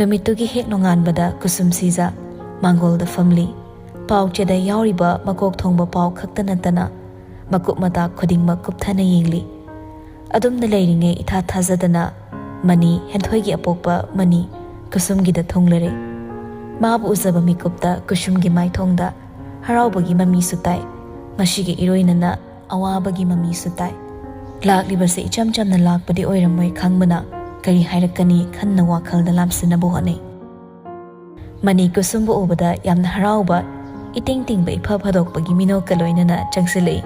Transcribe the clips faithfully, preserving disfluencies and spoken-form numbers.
ꯅꯨꯃꯤꯠꯇꯨꯒꯤ ꯍꯦꯛ ꯅꯣꯡꯉꯥꯟꯕꯗ ꯀꯨꯁꯨꯝ ꯁꯤꯖ ꯃꯥꯡꯒꯣꯜꯗ ꯐꯝꯂꯤ꯫ ꯄꯥꯎ ꯆꯦꯗ ꯌꯥꯎꯔꯤꯕ ꯃꯀꯣꯛ ꯊꯣꯡꯕ ꯄꯥꯎ ꯈꯛꯇ ꯅꯠꯇꯅ ꯃꯀꯨꯞ ꯃꯇꯥ ꯈꯨꯗꯤꯡꯃꯛ ꯀꯨꯞꯊꯅ ꯌꯦꯡꯂꯤ꯫ ꯑꯗꯨꯝꯅ ꯂꯩꯔꯤꯉꯩ ꯏꯊꯥ ꯊꯥꯖꯗꯅ ꯃꯅꯤ, ꯍꯦꯟꯊꯣꯏꯒꯤ ꯑꯄꯣꯛꯄ ꯃꯅꯤ, ꯀꯨꯁꯨꯝꯒꯤꯗ ꯊꯨꯡꯂꯔꯦ꯫ ꯃꯥꯕꯨ ꯎꯖꯕ ꯃꯤꯀꯨꯞꯇ ꯀꯨꯁꯨꯝꯒꯤ ꯃꯥꯏꯊꯣꯡꯗ ꯍꯔꯥꯎꯕꯒꯤ ꯃꯃꯤꯁꯨ ꯇꯥꯏ꯫ ꯃꯁꯤꯒ ꯏꯔꯣꯏꯅꯅ ꯑꯋꯥꯕꯒꯤ ꯃꯃꯤꯁꯨ ꯇꯥꯏ꯫ ꯂꯥꯛꯂꯤꯕꯁꯦ ꯏꯆꯝ ꯆꯝꯅ ꯂꯥꯛꯄꯗꯤ ꯑꯣꯏꯔꯝꯃꯣꯏ ꯈꯪꯕꯅ ꯀꯔꯤ ꯍꯥꯏꯔꯛꯀꯅꯤ ꯈꯟꯅ ꯋꯥꯈꯜꯗ ꯂꯥꯝꯁꯤꯟꯅꯕ ꯍꯣꯠꯅꯩ꯫ ꯃꯅꯤ ꯀꯨꯁꯨꯝꯕꯨ ꯎꯕꯗ ꯌꯥꯝꯅ ꯍꯔꯥꯎꯕ, ꯏꯇꯤꯡ ꯇꯤꯡꯕ ꯏꯐ ꯐꯗꯣꯛꯄꯒꯤ ꯃꯤꯅꯣꯛꯀ ꯂꯣꯏꯅꯅ ꯆꯪꯁꯤꯜꯂꯛꯏ꯫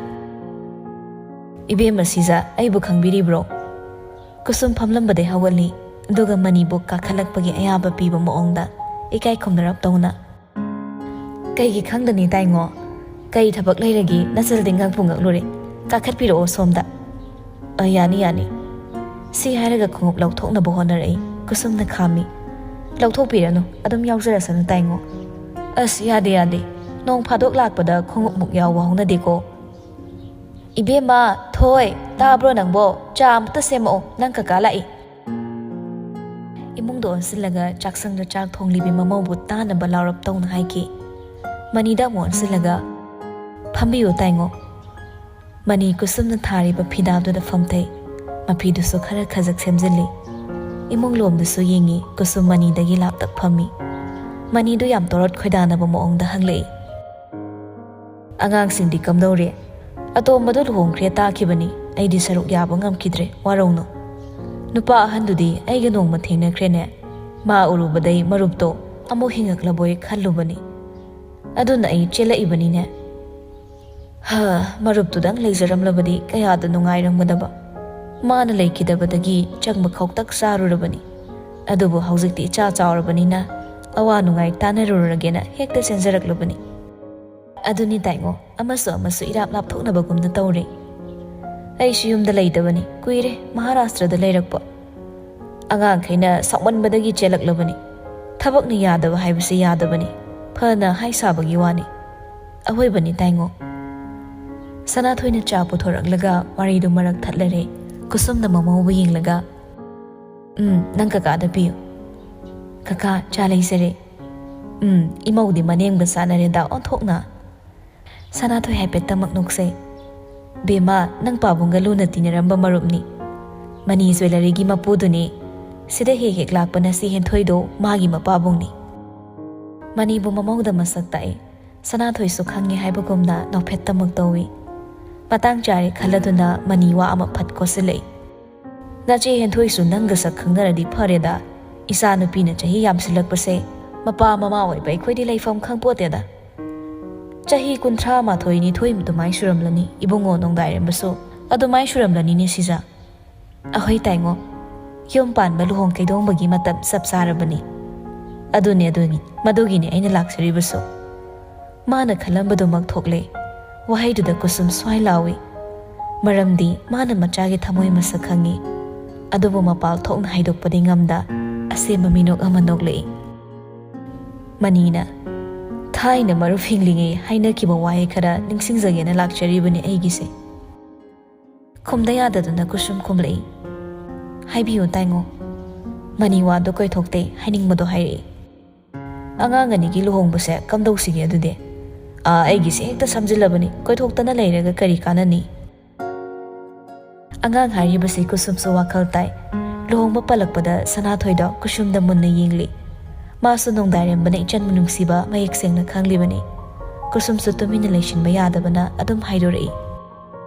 "ꯏꯕꯦꯝꯃ ꯁꯤꯖ, ꯑꯩꯕꯨ ꯈꯪꯕꯤꯔꯤꯕ꯭ꯔꯣ?" ꯀꯨꯁꯨꯝ ꯐꯝꯂꯝꯕꯗꯩ ꯍꯧꯒꯠꯂꯤ, ꯑꯗꯨꯒ ꯃꯅꯤꯕꯨ ꯀꯥꯈꯠꯂꯛꯄꯒꯤ ꯑꯌꯥꯕ ꯄꯤꯕ ꯃꯑꯣꯡꯗ ꯏꯀꯥꯏ ꯈꯨꯝꯅꯔꯞ ꯇꯧꯅ, "ꯀꯩꯒꯤ ꯈꯪꯗꯅꯤ ꯇꯥꯏꯉꯣ? ꯀꯩ ꯊꯕꯛ ꯂꯩꯔꯒꯦ? ꯅꯆꯜꯗꯤ ꯉꯛꯄꯨ ꯉꯛꯂꯨꯔꯦ꯫ ꯀꯥꯈꯠꯄꯤꯔꯛꯑꯣ ꯁꯣꯝꯗ꯫" "ꯑ, ꯌꯥꯅꯤ, ꯌꯥꯅꯤ꯫" ꯁꯤ ꯍꯥꯏꯔꯒ ꯈꯣꯡꯎꯞ ꯂꯧꯊꯣꯛꯅꯕ ꯍꯣꯠꯅꯔꯛꯏ꯫ ꯀꯨꯁꯨꯝꯅ ꯈꯥꯝꯃꯤ꯫ "ꯂꯧꯊꯣꯛꯄꯤꯔꯅꯨ, ꯑꯗꯨꯝ ꯌꯥꯎꯖꯔꯁꯅꯨ ꯇꯥꯏꯉꯣ꯫" "ꯑꯁ, ꯌꯥꯗꯦ, ꯌꯥꯗꯦ꯫ ꯅꯣꯡ ꯐꯥꯗꯣꯛ ꯂꯥꯛꯄꯗ ꯈꯣꯡꯎꯞꯃꯨꯛ ꯌꯥꯎꯕ ꯍꯧꯅꯗꯦꯀꯣ꯫" "ꯏꯕꯦꯝꯃ, ꯊꯣꯏ, ꯇꯥꯕ꯭ꯔꯣ ꯅꯪꯕꯣ? ꯆꯥ ꯑꯃꯇ ꯁꯦꯝꯃꯛꯑꯣ, ꯅꯪ ꯀꯀꯥ ꯂꯥꯛꯏ꯫" ꯏꯃꯨꯡꯗ ꯑꯣꯟꯁꯤꯜꯂꯒ ꯆꯥꯛꯁꯪꯗ ꯆꯥꯛ ꯊꯣꯡꯂꯤꯕꯤ ꯃꯃꯧꯕꯨ ꯇꯥꯅꯕ ꯂꯥꯎꯔꯞ ꯇꯧꯅ ꯍꯥꯏꯈꯤ꯫ ꯃꯅꯤꯗ ꯑꯃꯨꯛ ꯑꯣꯟꯁꯤꯜꯂꯒ, "ꯐꯝꯕꯤꯌꯨ ꯇꯥꯏꯉꯣ꯫" ꯃꯅꯤ ꯀꯨꯁꯨꯝꯅ ꯊꯥꯔꯤꯕ ꯐꯤꯗꯥꯗꯨꯗ ꯐꯝꯊꯩ꯫ ꯃꯐꯤꯗꯨꯁꯨ ꯈꯔ ꯈꯖꯛ ꯁꯦꯝꯖꯤꯜꯂꯤ꯫ ꯏꯃꯨꯡ ꯂꯣꯝꯗꯁꯨ ꯌꯦꯡꯉꯤ꯫ ꯀꯨꯁꯨꯝ ꯃꯅꯤꯗꯒꯤ ꯂꯥꯞꯇꯛ ꯐꯝꯃꯤ꯫ ꯃꯅꯤꯗꯨ ꯌꯥꯝ ꯇꯣꯔꯣꯠ ꯈꯣꯏꯗꯥꯅꯕ ꯃꯑꯣꯡꯗ ꯍꯪꯂꯛꯏ꯫ "ꯑꯉꯥꯡꯁꯤꯡꯗꯤ ꯀꯝꯗꯧꯔꯦ?" "ꯑꯇꯣꯝꯕꯗꯨ ꯂꯨꯍꯣꯡꯈ꯭ꯔꯦ ꯇꯥꯈꯤꯕꯅꯤ꯫ ꯑꯩꯗꯤ ꯁꯔꯨꯛ ꯌꯥꯕ ꯉꯝꯈꯤꯗ꯭ꯔꯦ, ꯋꯥꯔꯧꯅꯨ꯫ ꯅꯨꯄꯥ ꯑꯍꯟꯗꯨꯗꯤ ꯑꯩꯒ ꯅꯣꯡꯃ ꯊꯦꯡꯅꯈ꯭ꯔꯦꯅꯦ꯫ ꯃꯥ ꯎꯔꯨꯕꯗꯩ ꯃꯔꯨꯞꯇꯣ ꯑꯃꯨꯛ ꯍꯤꯡꯉꯛꯂꯕꯣꯏ ꯈꯜꯂꯨꯕꯅꯤ꯫ ꯑꯗꯨꯅ ꯑꯩ ꯆꯦꯜꯂꯛꯏꯕꯅꯤꯅꯦ꯫ ꯍ, ꯃꯔꯨꯞꯇꯨꯗꯪ ꯂꯩꯖꯔꯝꯂꯕꯗꯤ ꯀꯌꯥꯗ ꯅꯨꯡꯉꯥꯏꯔꯝꯒꯗꯕ꯫ ꯃꯥꯅ ꯂꯩꯈꯤꯗꯕꯗꯒꯤ ꯆꯪꯕ ꯈꯧꯇꯛ ꯆꯥꯔꯨꯔꯕꯅꯤ꯫ ꯑꯗꯨꯕꯨ ꯍꯧꯖꯤꯛꯇꯤ ꯏꯆꯥ ꯆꯥꯎꯔꯕꯅꯤꯅ ꯑꯋꯥ ꯅꯨꯡꯉꯥꯏ ꯇꯥꯟꯅꯔꯨꯔꯒꯦꯅ ꯍꯦꯛꯇ ꯆꯦꯟꯖꯔꯛꯂꯕꯅꯤ꯫" "ꯑꯗꯨꯅꯤ ꯇꯥꯏꯉꯣ, ꯑꯃꯁꯨ ꯑꯃꯁꯨ ꯏꯔꯥꯞ ꯂꯥꯞꯊꯣꯛꯅꯕꯒꯨꯝꯅ ꯇꯧꯔꯦ꯫ ꯑꯩꯁꯨ ꯌꯨꯝꯗ ꯂꯩꯇꯕꯅꯤ, ꯀꯨꯏꯔꯦ ꯃꯍꯥꯔꯥꯁꯇ꯭ꯔꯗ ꯂꯩꯔꯛꯄ꯫ ꯑꯉꯥꯡꯈꯩꯅ ꯁꯥꯎꯃꯟꯕꯗꯒꯤ ꯆꯦꯜꯂꯛꯂꯕꯅꯤ꯫ ꯊꯕꯛꯅ ꯌꯥꯗꯕ ꯍꯥꯏꯕꯁꯤ ꯌꯥꯗꯕꯅꯤ, ꯐꯅ ꯍꯥꯏ ꯁꯥꯕꯒꯤ ꯋꯥꯅꯤ꯫ ꯑꯍꯣꯏꯕꯅꯤ ꯇꯥꯏꯉꯣ꯫" ꯁꯅꯥꯊꯣꯏꯅ ꯆꯥ ꯄꯨꯊꯣꯔꯛꯂꯒ ꯋꯥꯔꯤꯗꯨ ꯃꯔꯛ ꯊꯠꯂꯔꯦ꯫ ꯀꯨꯁꯨꯝꯅ ꯃꯃꯧꯕꯨ ꯌꯦꯡꯂꯒ, "ꯎꯝ, ꯅꯪ ꯀꯀꯥꯗ ꯄꯤꯌꯨ꯫" "ꯀꯀꯥ, ꯆꯥ ꯂꯩꯖꯔꯦ꯫ ꯎꯝ, ꯏꯃꯧꯗꯤ ꯃꯅꯦꯝꯒ ꯆꯥꯟꯅꯔꯦꯗ ꯑꯣꯟꯊꯣꯛꯅ꯫" ꯁꯅꯥꯊꯣꯏ ꯍꯥꯏꯐꯦꯠꯇꯃꯛ ꯅꯣꯛꯆꯩ꯫ "ꯕꯦꯝꯃ, ꯅꯪ ꯄꯥꯕꯨꯡꯒ ꯂꯨꯅ ꯇꯤꯟꯅꯔꯝꯕ ꯃꯔꯨꯞꯅꯤ꯫ ꯃꯅꯤ ꯖ꯭ꯋꯦꯂꯔꯤꯒꯤ ꯃꯄꯨꯗꯨꯅꯤ꯫ ꯁꯤꯗ ꯍꯦꯛ ꯍꯦꯛ ꯂꯥꯛꯄ ꯅꯆꯦ ꯍꯦꯟꯊꯣꯏꯗꯣ ꯃꯥꯒꯤ ꯃꯄꯥꯕꯨꯡꯅꯤ꯫" ꯃꯅꯤꯕꯨ ꯃꯃꯧꯗ ꯃꯁꯛ ꯇꯥꯛꯏ꯫ ꯁꯅꯥꯊꯣꯏꯁꯨ ꯈꯪꯉꯦ ꯍꯥꯏꯕꯒꯨꯝꯅ ꯅꯣꯛꯐꯦꯠꯇꯃꯛ ꯇꯧꯏ꯫ ꯃꯇꯥꯡ ꯆꯥꯔꯦ ꯈꯜꯂꯗꯨꯅ ꯃꯅꯤ ꯋꯥ ꯑꯃ ꯐꯠ ꯀꯣꯠꯁꯤꯜꯂꯛꯏ꯫ "ꯅꯆꯦ ꯍꯦꯟꯊꯣꯏꯁꯨ ꯅꯪꯒ ꯁꯛ ꯈꯪꯅꯔꯗꯤ ꯐꯔꯦꯗ꯫ ꯏꯆꯥ ꯅꯨꯄꯤꯅ ꯆꯍꯤ ꯌꯥꯝꯁꯤꯜꯂꯛꯄꯁꯦ ꯃꯄꯥ ꯃꯃꯥ ꯑꯣꯏꯕ ꯑꯩꯈꯣꯏꯗꯤ ꯂꯩꯐꯝ ꯈꯪꯄꯣꯠꯇꯦꯗ꯫ ꯆꯍꯤ ꯀꯨꯟꯊ꯭ꯔꯥ ꯃꯥꯊꯣꯏ ꯅꯤꯊꯣꯏ ꯑꯗꯨꯃꯥꯏ ꯁꯨꯔꯝꯂꯅꯤ ꯏꯕꯨꯡꯉꯣ ꯅꯣꯡꯗꯥꯏꯔꯦꯝꯕꯁꯨ꯫ ꯑꯗꯨꯃꯥꯏ ꯁꯨꯔꯝꯂꯅꯤꯅꯦ ꯁꯤꯖ꯫ ꯑꯍꯣꯏ ꯇꯥꯏꯉꯣ, ꯌꯨꯝ ꯄꯥꯟꯕ ꯂꯨꯍꯣꯡ ꯀꯩꯗꯣꯡꯕꯒꯤ ꯃꯇꯝ ꯆꯞ ꯆꯥꯔꯕꯅꯤ꯫" "ꯑꯗꯨꯅꯤ, ꯑꯗꯨꯅꯤ, ꯃꯗꯨꯒꯤꯅꯤ ꯑꯩꯅ ꯂꯥꯛꯆꯔꯤꯕꯁꯨ꯫" ꯃꯥꯅ ꯈꯜꯂꯝꯕꯗꯨꯃꯛ ꯊꯣꯛꯂꯦ꯫ ꯋꯥꯍꯩꯗꯨꯗ ꯀꯨꯁꯨꯝ ꯁ꯭ꯋꯥꯏ ꯂꯥꯎꯏ꯫ ꯃꯔꯝꯗꯤ ꯃꯥꯅ ꯃꯆꯥꯒꯤ ꯊꯃꯣꯏ ꯃꯁꯛ ꯈꯪꯉꯤ꯫ ꯑꯗꯨꯕꯨ ꯃꯄꯥꯜ ꯊꯣꯛꯅ ꯍꯥꯏꯗꯣꯛꯄꯗꯤ ꯉꯝꯗ ꯑꯁꯦꯝꯕ ꯃꯤꯅꯣꯛ ꯑꯃ ꯅꯣꯛꯂꯛꯏ꯫ ꯃꯅꯤꯅ, "ꯊꯥꯏꯅ ꯃꯔꯨꯞ ꯍꯤꯡꯂꯤꯉꯩ ꯍꯥꯏꯅꯈꯤꯕ ꯋꯥꯍꯩ ꯈꯔ ꯅꯤꯡꯁꯤꯡꯖꯒꯦꯅ ꯂꯥꯛꯆꯔꯤꯕꯅꯤ ꯑꯩꯒꯤꯁꯦ꯫" ꯈꯨꯝꯗ ꯌꯥꯗꯗꯨꯅ ꯀꯨꯁꯨꯝ ꯈꯨꯝꯂꯛꯏ꯫ "ꯍꯥꯏꯕꯤꯌꯨ ꯇꯥꯏꯉꯣ꯫" ꯃꯅꯤ ꯋꯥꯗꯣ ꯀꯣꯏꯊꯣꯛꯇꯦ, ꯍꯥꯏꯅꯤꯡꯕꯗꯣ ꯍꯥꯏꯔꯛꯏ꯫ "ꯑꯉꯥꯡ ꯑꯅꯤꯒꯤ ꯂꯨꯍꯣꯡꯕꯁꯦ ꯀꯝꯗꯧꯁꯤꯒꯦ ꯑꯗꯨꯗꯤ?" "ꯑꯥ, ꯑꯩꯒꯤꯁꯦ ꯍꯦꯛꯇ ꯁꯝꯖꯤꯜꯂꯕꯅꯤ, ꯀꯣꯏꯊꯣꯛꯇꯅ ꯂꯩꯔꯒ ꯀꯔꯤ ꯀꯥꯟꯅꯅꯤ?" ꯑꯉꯥꯡ ꯍꯥꯏꯔꯤꯕꯁꯤ ꯀꯨꯁꯨꯝꯁꯨ ꯋꯥꯈꯜ ꯇꯥꯏ꯫ ꯂꯨꯍꯣꯡꯕ ꯄꯜꯂꯛꯄꯗ ꯁꯅꯥꯊꯣꯏꯗꯣ ꯀꯨꯁꯨꯝꯗ ꯃꯨꯟꯅ ꯌꯦꯡꯂꯤ꯫ ꯃꯥꯁꯨ ꯅꯣꯡꯗꯥꯏꯔꯦꯝꯕꯅ ꯏꯆꯟꯕꯨ ꯅꯨꯡꯁꯤꯕ ꯃꯌꯦꯛ ꯁꯦꯡꯅ ꯈꯪꯂꯤꯕꯅꯤ꯫ ꯀꯨꯁꯨꯝꯁꯨ ꯇꯨꯃꯤꯟꯅ ꯂꯩꯁꯤꯟꯕ ꯌꯥꯗꯕꯅ ꯑꯗꯨꯝ ꯍꯥꯏꯗꯣꯔꯛꯏ꯫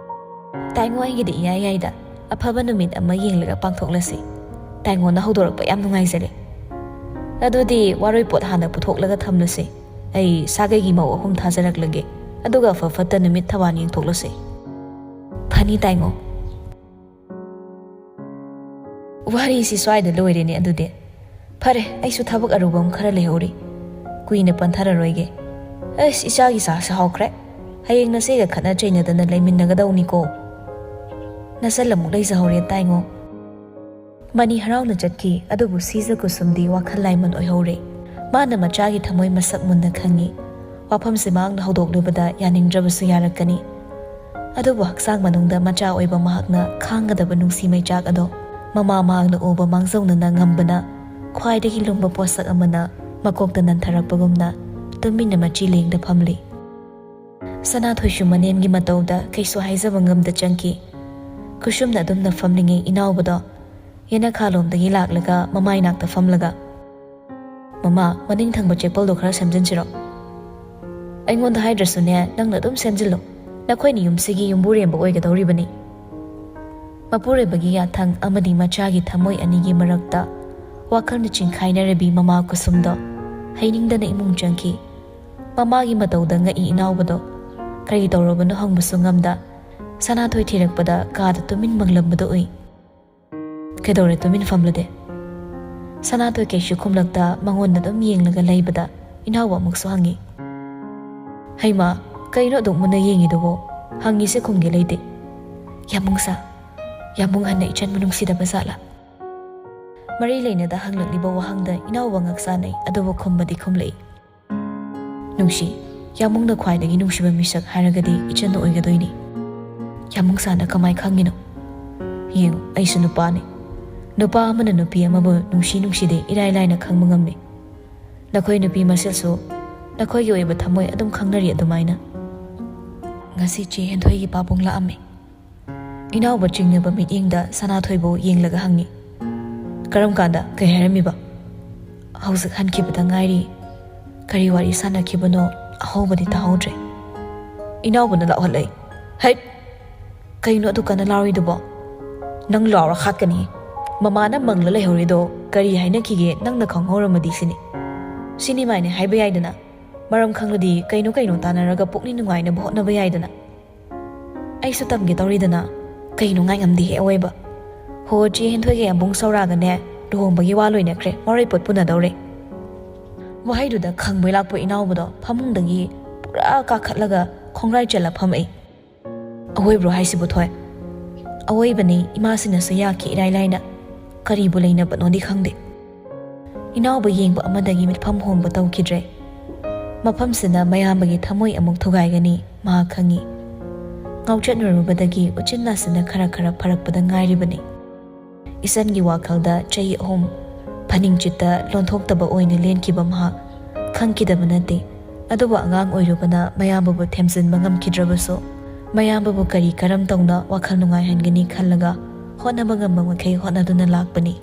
"ꯇꯥꯏꯉꯣ, ꯑꯩꯒꯤꯗꯤ ꯏꯌꯥ ꯌꯥꯏꯗ꯫ ꯑꯐꯕ ꯅꯨꯃꯤꯠ ꯑꯃ ꯌꯦꯡꯂꯒ ꯄꯥꯡꯊꯣꯛꯂꯁꯤ꯫ ꯇꯥꯏꯉꯣꯅ ꯍꯧꯗꯣꯔꯛꯄ ꯌꯥꯝ ꯅꯨꯡꯉꯥꯏꯖꯔꯦ꯫ ꯑꯗꯨꯗꯤ ꯋꯥꯔꯣꯏ ꯄꯣꯠ ꯍꯥꯟꯅ ꯄꯨꯊꯣꯛꯂꯒ ꯊꯝꯂꯁꯤ꯫ ꯑꯩ ꯁꯥꯒꯩꯒꯤ ꯃꯧ ꯑꯍꯨꯝ ꯊꯥꯖꯔꯛꯂꯒꯦ꯫ ꯑꯗꯨꯒ ꯑꯐ ꯐꯠꯇ ꯅꯨꯃꯤꯠ ꯊꯧꯕꯥꯜ ꯌꯦꯡꯊꯣꯛꯂꯁꯤ꯫" "ꯐꯅꯤ ꯇꯥꯏꯉꯣ꯫" ꯋꯥꯔꯤꯁꯤ ꯁ꯭ꯋꯥꯏꯗ ꯂꯣꯏꯔꯦꯅꯦ ꯑꯗꯨꯗꯤ꯫ ꯐꯔꯦ, ꯑꯩꯁꯨ ꯊꯕꯛ ꯑꯔꯨꯕ ꯑꯃ ꯈꯔ ꯂꯩꯍꯧꯔꯤ꯫ ꯀꯨꯏꯅ ꯄꯟꯊꯔꯔꯣꯏꯒꯦ꯫ ꯑꯁ, ꯏꯆꯥꯒꯤ ꯆꯥꯛꯁꯦ ꯍꯥꯎꯈ꯭ꯔꯦ꯫ ꯍꯌꯦꯡ ꯅꯆꯦꯒ ꯈꯠꯅ ꯆꯩꯅꯗꯅ ꯂꯩꯃꯤꯟꯅꯒꯗꯧꯅꯤꯀꯣ꯫ ꯅꯆꯜ ꯑꯃꯨꯛ ꯂꯩꯖꯍꯧꯔꯦ ꯇꯥꯏꯉꯣ꯫ ꯃꯅꯤ ꯍꯔꯥꯎꯅ ꯆꯠꯈꯤ, ꯑꯗꯨꯕꯨ ꯁꯤꯖ ꯀꯨꯁꯨꯝꯗꯤ ꯋꯥꯈꯜ ꯂꯥꯏꯃꯟ ꯑꯣꯏꯍꯧꯔꯦ꯫ ꯃꯥꯅ ꯃꯆꯥꯒꯤ ꯊꯃꯣꯏ ꯃꯁꯛ ꯃꯨꯟꯅ ꯈꯪꯉꯤ꯫ ꯋꯥꯐꯝꯁꯤ ꯃꯍꯥꯛꯅ ꯍꯧꯗꯣꯛꯂꯨꯕꯗ ꯌꯥꯅꯤꯡꯗ꯭ꯔꯕꯁꯨ ꯌꯥꯔꯛꯀꯅꯤ꯫ ꯑꯗꯨꯕꯨ ꯍꯛꯆꯥꯡ ꯃꯅꯨꯡꯗ ꯃꯆꯥ ꯑꯣꯏꯕ ꯃꯍꯥꯛꯅ ꯈꯥꯡꯒꯗꯕ ꯅꯨꯡꯁꯤ ꯃꯩꯆꯥꯛ ꯑꯗꯣ ꯃꯃꯥ ꯃꯍꯥꯛꯅ ꯎꯕ ꯃꯥꯡꯖꯧꯅꯅ ꯉꯝꯕꯅ ꯈ꯭ꯋꯥꯏꯗꯒꯤ ꯂꯨꯝꯕ ꯄꯣꯠꯁꯛ ꯑꯃꯅ ꯃꯀꯣꯛꯇ ꯅꯟꯊꯔꯛꯄꯒꯨꯝꯅ ꯇꯨꯃꯤꯟꯅ ꯃꯆꯤ ꯂꯦꯡꯗ ꯐꯝꯂꯤ꯫ ꯁꯅꯥꯊꯣꯏꯁꯨ ꯃꯅꯦꯝꯒꯤ ꯃꯇꯧꯗ ꯀꯩꯁꯨ ꯍꯥꯏꯖꯕ ꯉꯝꯗ ꯆꯪꯈꯤ꯫ ꯈꯨꯁꯨꯝꯅ ꯑꯗꯨꯝꯅ ꯐꯝꯂꯤꯉꯩ ꯏꯅꯥꯎꯕꯗꯣ ꯌꯦꯅꯈꯥꯂꯣꯝꯗꯒꯤ ꯂꯥꯛꯂꯒ ꯃꯃꯥꯏ ꯅꯥꯛꯇ ꯐꯝꯂꯒ, "ꯃꯃꯥ, ꯃꯅꯤꯡ ꯊꯪꯕ ꯆꯦꯛꯄꯜꯗꯣ ꯈꯔ ꯁꯦꯝꯖꯤꯟꯁꯤꯔꯣ?" "ꯑꯩꯉꯣꯟꯗ ꯍꯥꯏꯗ꯭ꯔꯁꯨꯅꯦ, ꯅꯪꯅ ꯑꯗꯨꯝ ꯁꯦꯝꯖꯤꯜꯂꯨ꯫ ꯅꯈꯣꯏꯅ ꯌꯨꯝꯁꯤꯒꯤ ꯌꯨꯝꯕꯨꯔꯦꯝꯕ ꯑꯣꯏꯒꯗꯧꯔꯤꯕꯅꯤ꯫" ꯃꯄꯨꯔꯣꯏꯕꯒꯤ ꯌꯥꯊꯪ ꯑꯃꯗꯤ ꯃꯆꯥꯒꯤ ꯊꯃꯣꯏ ꯑꯅꯤꯒꯤ ꯃꯔꯛꯇ ꯋꯥꯈꯜꯅ ꯆꯤꯡꯈꯥꯏꯅꯔꯕꯤ ꯃꯃꯥ ꯀꯨꯁꯨꯝꯗꯣ ꯍꯩꯅꯤꯡꯗꯅ ꯏꯃꯨꯡ ꯆꯪꯈꯤ꯫ ꯃꯃꯥꯒꯤ ꯃꯇꯧꯗ ꯉꯛꯏ ꯏꯅꯥꯎꯕꯗꯣ꯫ ꯀꯔꯤ ꯇꯧꯔꯕꯅꯣ ꯍꯪꯕꯁꯨ ꯉꯝꯗ, ꯁꯅꯥꯊꯣꯏ ꯊꯤꯔꯛꯄꯗ ꯀꯥꯗ ꯇꯨꯃꯤꯟ ꯃꯪꯂꯝꯕꯗꯣ ꯎꯏ꯫ "ꯀꯩꯗꯧꯔꯦ, ꯇꯨꯃꯤꯟ ꯐꯝꯂꯗꯤ?" ꯁꯅꯥꯊꯣꯏ ꯀꯩꯁꯨ ꯈꯨꯝꯂꯛꯇ ꯃꯉꯣꯟꯗ ꯑꯗꯨꯝ ꯌꯦꯡꯂꯒ ꯂꯩꯕꯗ ꯏꯅꯥꯎꯕ ꯑꯃꯨꯛꯁꯨ ꯍꯪꯉꯤ꯫ "ꯍꯩꯃꯥ, ꯀꯩꯅꯣ ꯑꯗꯨꯛ ꯃꯨꯟꯅ ꯌꯦꯡꯉꯤꯗꯨꯕꯣ? ꯍꯪꯉꯤꯁꯦ ꯈꯨꯝꯒꯦ ꯂꯩꯇꯦ꯫" "ꯌꯥꯃꯨꯡꯁꯥ, ꯌꯥꯃꯨꯡ ꯍꯟꯅ ꯏꯆꯟꯕꯨ ꯅꯨꯡꯁꯤꯗꯕ ꯖꯥꯠꯂꯥ?" ꯃꯔꯤ ꯂꯩꯅꯗ ꯍꯪꯂꯛꯂꯤꯕ ꯋꯥꯍꯪꯗ ꯏꯅꯥꯎꯕ ꯉꯛ ꯆꯥꯟꯅꯩ, ꯑꯗꯨꯕꯨ ꯈꯨꯝꯕꯗꯤ ꯈꯨꯝꯂꯛꯏ꯫ "ꯅꯨꯡꯁꯤ, ꯌꯥꯃꯨꯡꯅ ꯈ꯭ꯋꯥꯏꯗꯒꯤ ꯅꯨꯡꯁꯤꯕ ꯃꯤꯁꯛ ꯍꯥꯏꯔꯒꯗꯤ ꯏꯆꯟꯅ ꯑꯣꯏꯒꯗꯣꯏꯅꯤ꯫" "ꯌꯥꯃꯨꯡꯁꯥꯅ ꯀꯃꯥꯏ ꯈꯪꯉꯤꯅꯣ? ꯌꯦꯡꯉꯨ, ꯑꯩꯁꯨ ꯅꯨꯄꯥꯅꯤ꯫ ꯅꯨꯄꯥ ꯑꯃꯅ ꯅꯨꯄꯤ ꯑꯃꯕꯨ ꯅꯨꯡꯁꯤ ꯅꯨꯡꯁꯤꯗꯦ ꯏꯔꯥꯏ ꯂꯥꯏꯅ ꯈꯪꯕ ꯉꯝꯃꯤ꯫ ꯅꯈꯣꯏ ꯅꯨꯄꯤ ꯃꯁꯦꯜꯁꯨ ꯅꯈꯣꯏꯒꯤ ꯑꯣꯏꯕ ꯊꯃꯣꯏ ꯑꯗꯨꯝ ꯈꯪꯅꯔꯤ ꯑꯗꯨꯃꯥꯏꯅ꯫" ꯉꯁꯤ ꯆꯦ ꯍꯦꯟꯊꯣꯏꯒꯤ ꯄꯥꯕꯨꯡ ꯂꯥꯛꯑꯝꯃꯤ꯫ ꯏꯅꯥꯎꯕ ꯆꯤꯡꯅꯕ ꯃꯤꯠꯌꯦꯡꯗ ꯁꯅꯥꯊꯣꯏꯕꯨ ꯌꯦꯡꯂꯒ ꯍꯪꯉꯤ꯫ "ꯀꯔꯝ ꯀꯥꯟꯗ? ꯀꯩ ꯍꯥꯏꯔꯝꯃꯤꯕ?" "ꯍꯧꯖꯤꯛ ꯍꯟꯈꯤꯕꯗ ꯉꯥꯏꯔꯤ꯫ ꯀꯔꯤ ꯋꯥꯔꯤ ꯁꯥꯟꯅꯈꯤꯕꯅꯣ ꯑꯍꯧꯕꯗꯤ ꯇꯥꯍꯧꯗ꯭ꯔꯦ꯫" ꯏꯅꯥꯎꯕꯅ ꯂꯥꯎꯍꯜꯂꯛꯏ꯫ "ꯍꯩꯠ! ꯀꯩꯅꯣ ꯑꯗꯨ ꯀꯟꯅ ꯂꯥꯎꯔꯤꯗꯨꯕꯣ? ꯅꯪ ꯂꯥꯎꯔ ꯍꯥꯠꯀꯅꯤ꯫ ꯃꯃꯥꯅ ꯃꯪꯂ ꯂꯩꯍꯧꯔꯤꯗꯣ ꯀꯔꯤ ꯍꯥꯏꯅꯈꯤꯒꯦ ꯅꯪꯅ ꯈꯪꯍꯧꯔꯝꯃꯗꯤ ꯁꯤꯅꯤ꯫ ꯁꯤꯅꯤꯃꯥꯏꯅꯦ ꯍꯥꯏꯕ ꯌꯥꯏꯗꯅ꯫ ꯃꯔꯝ ꯈꯪꯂꯗꯤ ꯀꯩꯅꯣ ꯀꯩꯅꯣ ꯇꯥꯟꯅꯔꯒ ꯄꯨꯛꯅꯤꯡ ꯅꯨꯡꯉꯥꯏꯅꯕ ꯍꯣꯠꯅꯕ ꯌꯥꯏꯗꯅ꯫" "ꯑꯩꯁꯨ ꯇꯝꯒꯦ ꯇꯧꯔꯤꯗꯅ꯫ ꯀꯩꯅꯣ ꯉꯥꯏ ꯉꯝꯗꯦꯍꯦ ꯑꯋꯣꯏꯕ꯫ ꯍꯣ, ꯆꯦ ꯍꯦꯟꯊꯣꯏꯒ ꯌꯥꯝꯕꯨꯡ ꯁꯧꯔꯥꯒꯅꯦ ꯂꯨꯍꯣꯡꯕꯒꯤ ꯋꯥ ꯂꯣꯏꯅꯈ꯭ꯔꯦ, ꯃꯔꯣꯏ ꯄꯣꯠ ꯄꯨꯅꯗꯧꯔꯦ꯫" ꯋꯥꯍꯩꯗꯨꯗ ꯈꯪꯕꯩ ꯂꯥꯛꯄ ꯏꯅꯥꯎꯕꯗꯣ ꯐꯃꯨꯡꯗꯒꯤ ꯄꯨꯔꯥ ꯀꯥꯈꯠꯂꯒ ꯈꯣꯡꯒ꯭ꯔꯥꯏ ꯆꯜꯂ ꯐꯝꯃꯛꯏ꯫ "ꯑꯋꯣꯏꯕ꯭ꯔꯣ ꯍꯥꯏꯁꯤꯕꯨ, ꯊꯣꯏ?" "ꯑꯋꯣꯏꯕꯅꯤ, ꯏꯃꯥꯁꯤꯅꯁꯨ ꯌꯥꯈꯤ ꯏꯔꯥꯏ ꯂꯥꯏꯅ꯫ ꯀꯔꯤꯕꯨ ꯂꯩꯅꯕꯅꯣꯗꯤ ꯈꯪꯗꯦ꯫" ꯏꯅꯥꯎꯕ ꯌꯦꯡꯕ ꯑꯃꯗꯒꯤ ꯃꯤꯠꯐꯝ ꯍꯣꯡꯕ ꯇꯧꯈꯤꯗ꯭ꯔꯦ꯫ ꯃꯐꯝꯁꯤꯅ ꯃꯌꯥꯝꯕꯒꯤ ꯊꯃꯣꯏ ꯑꯃꯨꯛ ꯊꯨꯒꯥꯏꯒꯅꯤ ꯃꯍꯥꯛ ꯈꯪꯏ꯫ ꯉꯥꯎꯆꯠꯅꯔꯨꯕꯗꯒꯤ ꯎꯆꯤꯟ ꯅꯥꯆꯤꯟꯅ ꯈꯔ ꯈꯔ ꯐꯔꯛꯄꯗ ꯉꯥꯏꯔꯤꯕꯅꯤ꯫ ꯏꯆꯟꯒꯤ ꯋꯥꯈꯜꯗ ꯆꯍꯤ ꯑꯍꯨꯝ ꯑꯅꯤꯡꯆꯤꯠꯇ ꯂꯣꯟꯊꯣꯛꯇꯕ ꯑꯣꯏꯅ ꯂꯦꯟꯈꯤꯕ ꯃꯍꯥꯛ ꯈꯪꯈꯤꯗꯕ ꯅꯠꯇꯦ꯫ ꯑꯗꯨꯕꯨ ꯑꯉꯥꯡ ꯑꯣꯏꯔꯨꯕꯅ ꯃꯌꯥꯝꯕꯕꯨ ꯊꯦꯝꯖꯤꯟꯕ ꯉꯝꯈꯤꯗ꯭ꯔꯕꯁꯨ, ꯃꯌꯥꯝꯕꯕꯨ ꯀꯔꯤ ꯀꯔꯝ ꯇꯧꯅ ꯋꯥꯈꯜ ꯅꯨꯡꯉꯥꯏꯍꯟꯒꯅꯤ ꯈꯜꯂꯒ ꯍꯣꯠꯅꯕ ꯉꯝꯕ ꯃꯈꯩ ꯍꯣꯠꯅꯗꯨꯅ ꯂꯥꯛꯄꯅꯤ꯫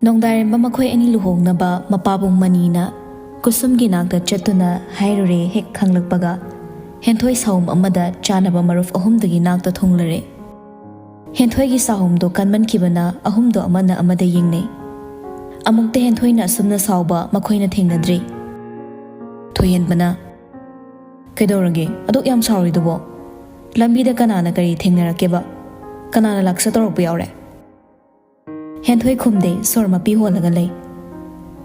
ꯅꯣꯡꯗꯥꯏꯔꯦꯝꯕ ꯃꯈꯣꯏ ꯑꯅꯤ ꯂꯨꯍꯣꯡꯅꯕ ꯃꯄꯥꯕꯨꯡ ꯃꯅꯤꯅ ꯀꯨꯁꯨꯝꯒꯤ ꯅꯥꯛꯇ ꯆꯠꯇꯨꯅ ꯍꯥꯏꯔꯨꯔꯦ꯫ ꯍꯦꯛ ꯈꯪꯂꯛꯄꯒ ꯍꯦꯟꯊꯣꯏ ꯁꯥꯎꯝ ꯑꯃꯗ ꯆꯥꯅꯕ ꯃꯔꯨꯞ ꯑꯍꯨꯝꯗꯨꯒꯤ ꯅꯥꯛꯇ ꯊꯨꯡꯂꯔꯦ꯫ ꯍꯦꯟꯊꯣꯏꯒꯤ ꯁꯥꯎꯝꯗꯣ ꯀꯟꯃꯟꯈꯤꯕꯅ ꯑꯍꯨꯝꯗꯣ ꯑꯃꯅ ꯑꯃꯗ ꯌꯦꯡꯅꯩ꯫ ꯑꯃꯨꯛꯇ ꯍꯦꯟꯊꯣꯏꯅ ꯑꯁꯨꯝꯅ ꯁꯥꯎꯕ ꯃꯈꯣꯏꯅ ꯊꯦꯡꯅꯗ꯭ꯔꯤ꯫ ꯊꯣꯏꯍꯦꯟꯕꯅ, "ꯀꯩꯗꯧꯔꯒꯦ? ꯑꯗꯨꯛ ꯌꯥꯝ ꯁꯥꯎꯔꯤꯗꯨꯕꯣ? ꯂꯝꯕꯤꯗ ꯀꯅꯥꯅ ꯀꯔꯤ ꯊꯦꯡꯅꯔꯛꯀꯦꯕ? ꯀꯅꯥꯅ ꯂꯥꯛꯆ ꯇꯧꯔꯛꯄ ꯌꯥꯎꯔꯦ?" ꯍꯦꯟꯊꯣꯏ ꯈꯨꯝꯗꯦ, ꯁꯣꯔ ꯃꯄꯤ ꯍꯣꯜꯂꯒ ꯂꯩ꯫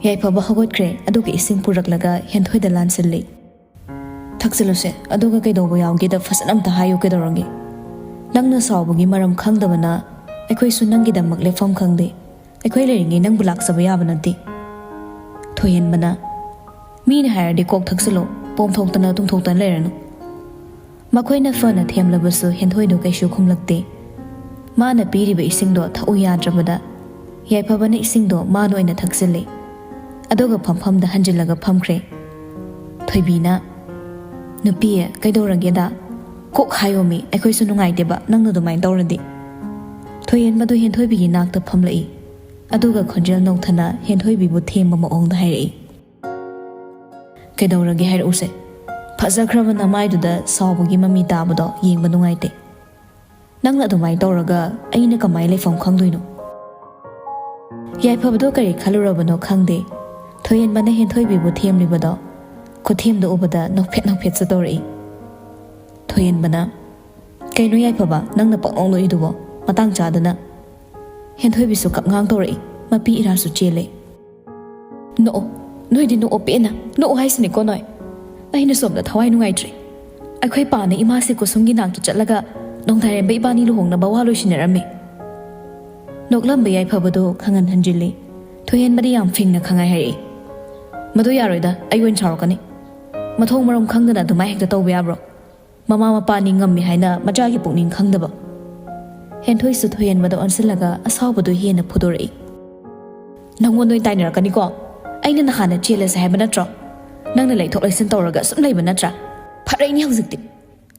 ꯌꯥꯏꯐꯕ ꯍꯧꯒꯠꯈ꯭ꯔꯦ, ꯑꯗꯨꯒ ꯏꯁꯤꯡ ꯄꯨꯔꯛꯂꯒ ꯍꯦꯟꯊꯣꯏꯗ ꯂꯥꯟꯁꯤꯜꯂꯤ꯫ "ꯊꯛꯆꯤꯜꯂꯨꯁꯦ, ꯑꯗꯨꯒ ꯀꯩꯗꯧꯕ ꯌꯥꯎꯒꯦꯗ ꯐꯖꯅ ꯑꯝꯇ ꯍꯥꯏꯌꯨ, ꯀꯩꯗꯧꯔꯒꯦ? ꯅꯪꯅ ꯁꯥꯎꯕꯒꯤ ꯃꯔꯝ ꯈꯪꯗꯕꯅ ꯑꯩꯈꯣꯏꯁꯨ ꯅꯪꯒꯤꯗꯃꯛ ꯂꯦꯞꯐꯝ ꯈꯪꯗꯦ꯫ ꯑꯩꯈꯣꯏ ꯂꯩꯔꯤꯉꯩ ꯅꯪꯕꯨ ꯂꯥꯛꯆꯕ ꯌꯥꯕ ꯅꯠꯇꯦ꯫" ꯊꯣꯏꯍꯦꯟꯕꯅ, "ꯃꯤꯅ ꯍꯥꯏꯔꯗꯤ ꯀꯣꯛ ꯊꯛꯆꯤꯜꯂꯣ, ꯄꯣꯝꯊꯣꯛꯇꯅ ꯇꯨꯝꯊꯣꯛꯇꯅ ꯂꯩꯔꯅꯨ꯫" ꯃꯈꯣꯏꯅ ꯐꯅ ꯊꯦꯝꯂꯕꯁꯨ ꯍꯦꯟꯊꯣꯏꯗꯨ ꯀꯩꯁꯨ ꯈꯨꯝꯂꯛꯇꯦ꯫ ꯃꯥꯅ ꯄꯤꯔꯤꯕ ꯏꯁꯤꯡꯗꯣ ꯊꯛꯎ ꯌꯥꯗ꯭ꯔꯕꯗ, ꯌꯥꯏꯐꯕꯅ ꯏꯁꯤꯡꯗꯣ ꯃꯥꯅ ꯑꯣꯏꯅ ꯊꯛꯆꯤꯜꯂꯦ꯫ ꯑꯗꯨꯒ ꯐꯝꯐꯝꯗ ꯍꯟꯖꯤꯜꯂꯒ ꯐꯝꯈ꯭ꯔꯦ꯫ ꯊꯣꯏꯕꯤꯅ, "ꯅꯨꯄꯤ, ꯀꯩꯗꯧꯔꯒꯦꯗ? ꯀꯣꯛ ꯍꯥꯏꯌꯣꯃꯤ, ꯑꯩꯈꯣꯏꯁꯨ ꯅꯨꯡꯉꯥꯏꯇꯦꯕ ꯅꯪꯅ ꯑꯗꯨꯃꯥꯏꯅ ꯇꯧꯔꯗꯤ꯫" ꯊꯣꯏꯍꯦꯟꯕꯗꯨ ꯍꯦꯟꯊꯣꯏꯕꯤꯒꯤ ꯅꯥꯛꯇ ꯐꯝꯂꯛꯏ꯫ ꯑꯗꯨꯒ ꯈꯣꯟꯖꯦꯜ ꯅꯧꯊꯅ ꯍꯦꯟꯊꯣꯏꯕꯤꯕꯨ ꯊꯦꯝꯕ ꯃꯑꯣꯡꯗ ꯍꯥꯏꯔꯛꯏ꯫ "ꯀꯩꯗꯧꯔꯒꯦ ꯍꯥꯏꯔꯛꯎꯁꯦ꯫ ꯐꯖꯈ꯭ꯔꯕ ꯅꯃꯥꯏꯗꯨꯗ ꯁꯥꯎꯕꯒꯤ ꯃꯃꯤ ꯇꯥꯕꯗꯣ ꯌꯦꯡꯕ ꯅꯨꯡꯉꯥꯏꯇꯦ꯫ ꯅꯪꯅ ꯑꯗꯨꯃꯥꯏꯅ ꯇꯧꯔꯒ ꯑꯩꯅ ꯀꯃꯥꯏꯅ ꯂꯩꯐꯝ ꯈꯪꯗꯣꯏꯅꯣ?" ꯌꯥꯏꯐꯕꯗꯣ ꯀꯔꯤ ꯈꯜꯂꯨꯔꯕꯅꯣ ꯈꯪꯗꯦ꯫ ꯊꯣꯏꯍꯦꯟꯕꯅ ꯍꯦꯟꯊꯣꯏꯕꯤꯕꯨ ꯊꯦꯝꯂꯤꯕꯗꯣ ꯈꯨꯊꯦꯝꯗꯣ ꯎꯕꯗ ꯅꯣꯛꯐꯦꯠ ꯅꯣꯛꯐꯦꯠꯁꯨ ꯇꯧꯔꯛꯏ꯫ ꯊꯣꯏꯍꯦꯟꯕꯅ, "ꯀꯩꯅꯣ ꯌꯥꯏꯐꯕ, ꯅꯪꯅ ꯄꯪꯅꯣꯛ ꯅꯣꯛꯏꯗꯨꯕꯣ? ꯃꯇꯥꯡ ꯆꯥꯗꯅ꯫" ꯍꯦꯟꯊꯣꯏꯕꯤꯁꯨ ꯀꯞꯉꯥꯡ ꯇꯧꯔꯛꯏ, ꯃꯄꯤ ꯏꯔꯥꯁꯨ ꯆꯦꯜꯂꯦ꯫ "ꯅꯣꯛꯑꯣ, ꯅꯣꯏꯗꯤ ꯅꯣꯛꯑꯣ ꯄꯦꯟꯅ, ꯅꯣꯛꯑꯣ ꯍꯥꯏꯁꯤꯅꯤꯀꯣ ꯅꯣꯏ꯫ ꯑꯩꯅ ꯁꯣꯝꯗ ꯊꯋꯥꯏ ꯅꯨꯡꯉꯥꯏꯇ꯭ꯔꯦ꯫ ꯑꯩꯈꯣꯏ ꯄꯥꯅ ꯏꯃꯥꯁꯦ ꯀꯨꯁꯨꯝꯒꯤ ꯅꯥꯛꯇ ꯆꯠꯂꯒ ꯅꯣꯡꯗꯥꯏꯔꯦꯝꯕ ꯏꯕꯥꯅꯤ ꯂꯨꯍꯣꯡꯅꯕ ꯋꯥ ꯂꯣꯏꯁꯤꯟꯅꯔꯝꯃꯦ꯫" ꯅꯣꯛꯂꯝꯕ ꯌꯥꯏꯐꯕꯗꯨ ꯈꯪꯍꯟ ꯍꯟꯖꯤꯜꯂꯤ꯫ ꯊꯣꯏꯍꯦꯟꯕꯗꯤ ꯌꯥꯝ ꯐꯤꯡꯅ ꯈꯪꯍꯥꯏ ꯍꯥꯏꯔꯛꯏ, "ꯃꯗꯨ ꯌꯥꯔꯣꯏꯗ, ꯑꯩ ꯑꯣꯏꯅ ꯁꯥꯎꯔꯛꯀꯅꯤ꯫ ꯃꯊꯣꯡ ꯃꯔꯝ ꯈꯪꯗꯅ ꯑꯗꯨꯃꯥꯏ ꯍꯦꯛꯇ ꯇꯧꯕ ꯌꯥꯕ꯭ꯔꯣ? ꯃꯃꯥ ꯃꯄꯥꯅꯤ ꯉꯝꯃꯤ ꯍꯥꯏꯅ ꯃꯆꯥꯒꯤ ꯄꯨꯛꯅꯤꯡ ꯈꯪꯗꯕ꯫ ꯍꯦꯟꯊꯣꯏꯁꯨ ꯊꯣꯏꯍꯦꯟꯕꯗ ꯑꯣꯟꯁꯤꯜꯂꯒ ꯑꯁꯥꯎꯕꯗꯨ ꯍꯦꯟꯅ ꯐꯨꯗꯣꯔꯛꯏ꯫ "ꯅꯪꯉꯣꯟꯗ ꯑꯣꯏꯅ ꯇꯥꯏꯅꯔꯛꯀꯅꯤꯀꯣ? ꯑꯩꯅ ꯅꯍꯥꯟꯅ ꯆꯦꯜꯂꯁꯦ ꯍꯥꯏꯕ ꯅꯠꯇ꯭ꯔꯣ? ꯅꯪꯅ ꯂꯩꯊꯣꯛ ꯂꯩꯁꯤꯟ ꯇꯧꯔꯒ ꯁꯨꯝ ꯂꯩꯕ ꯅꯠꯇ꯭ꯔꯥ? ꯐꯔꯛꯏꯅꯦ ꯍꯧꯖꯤꯛꯇꯤ꯫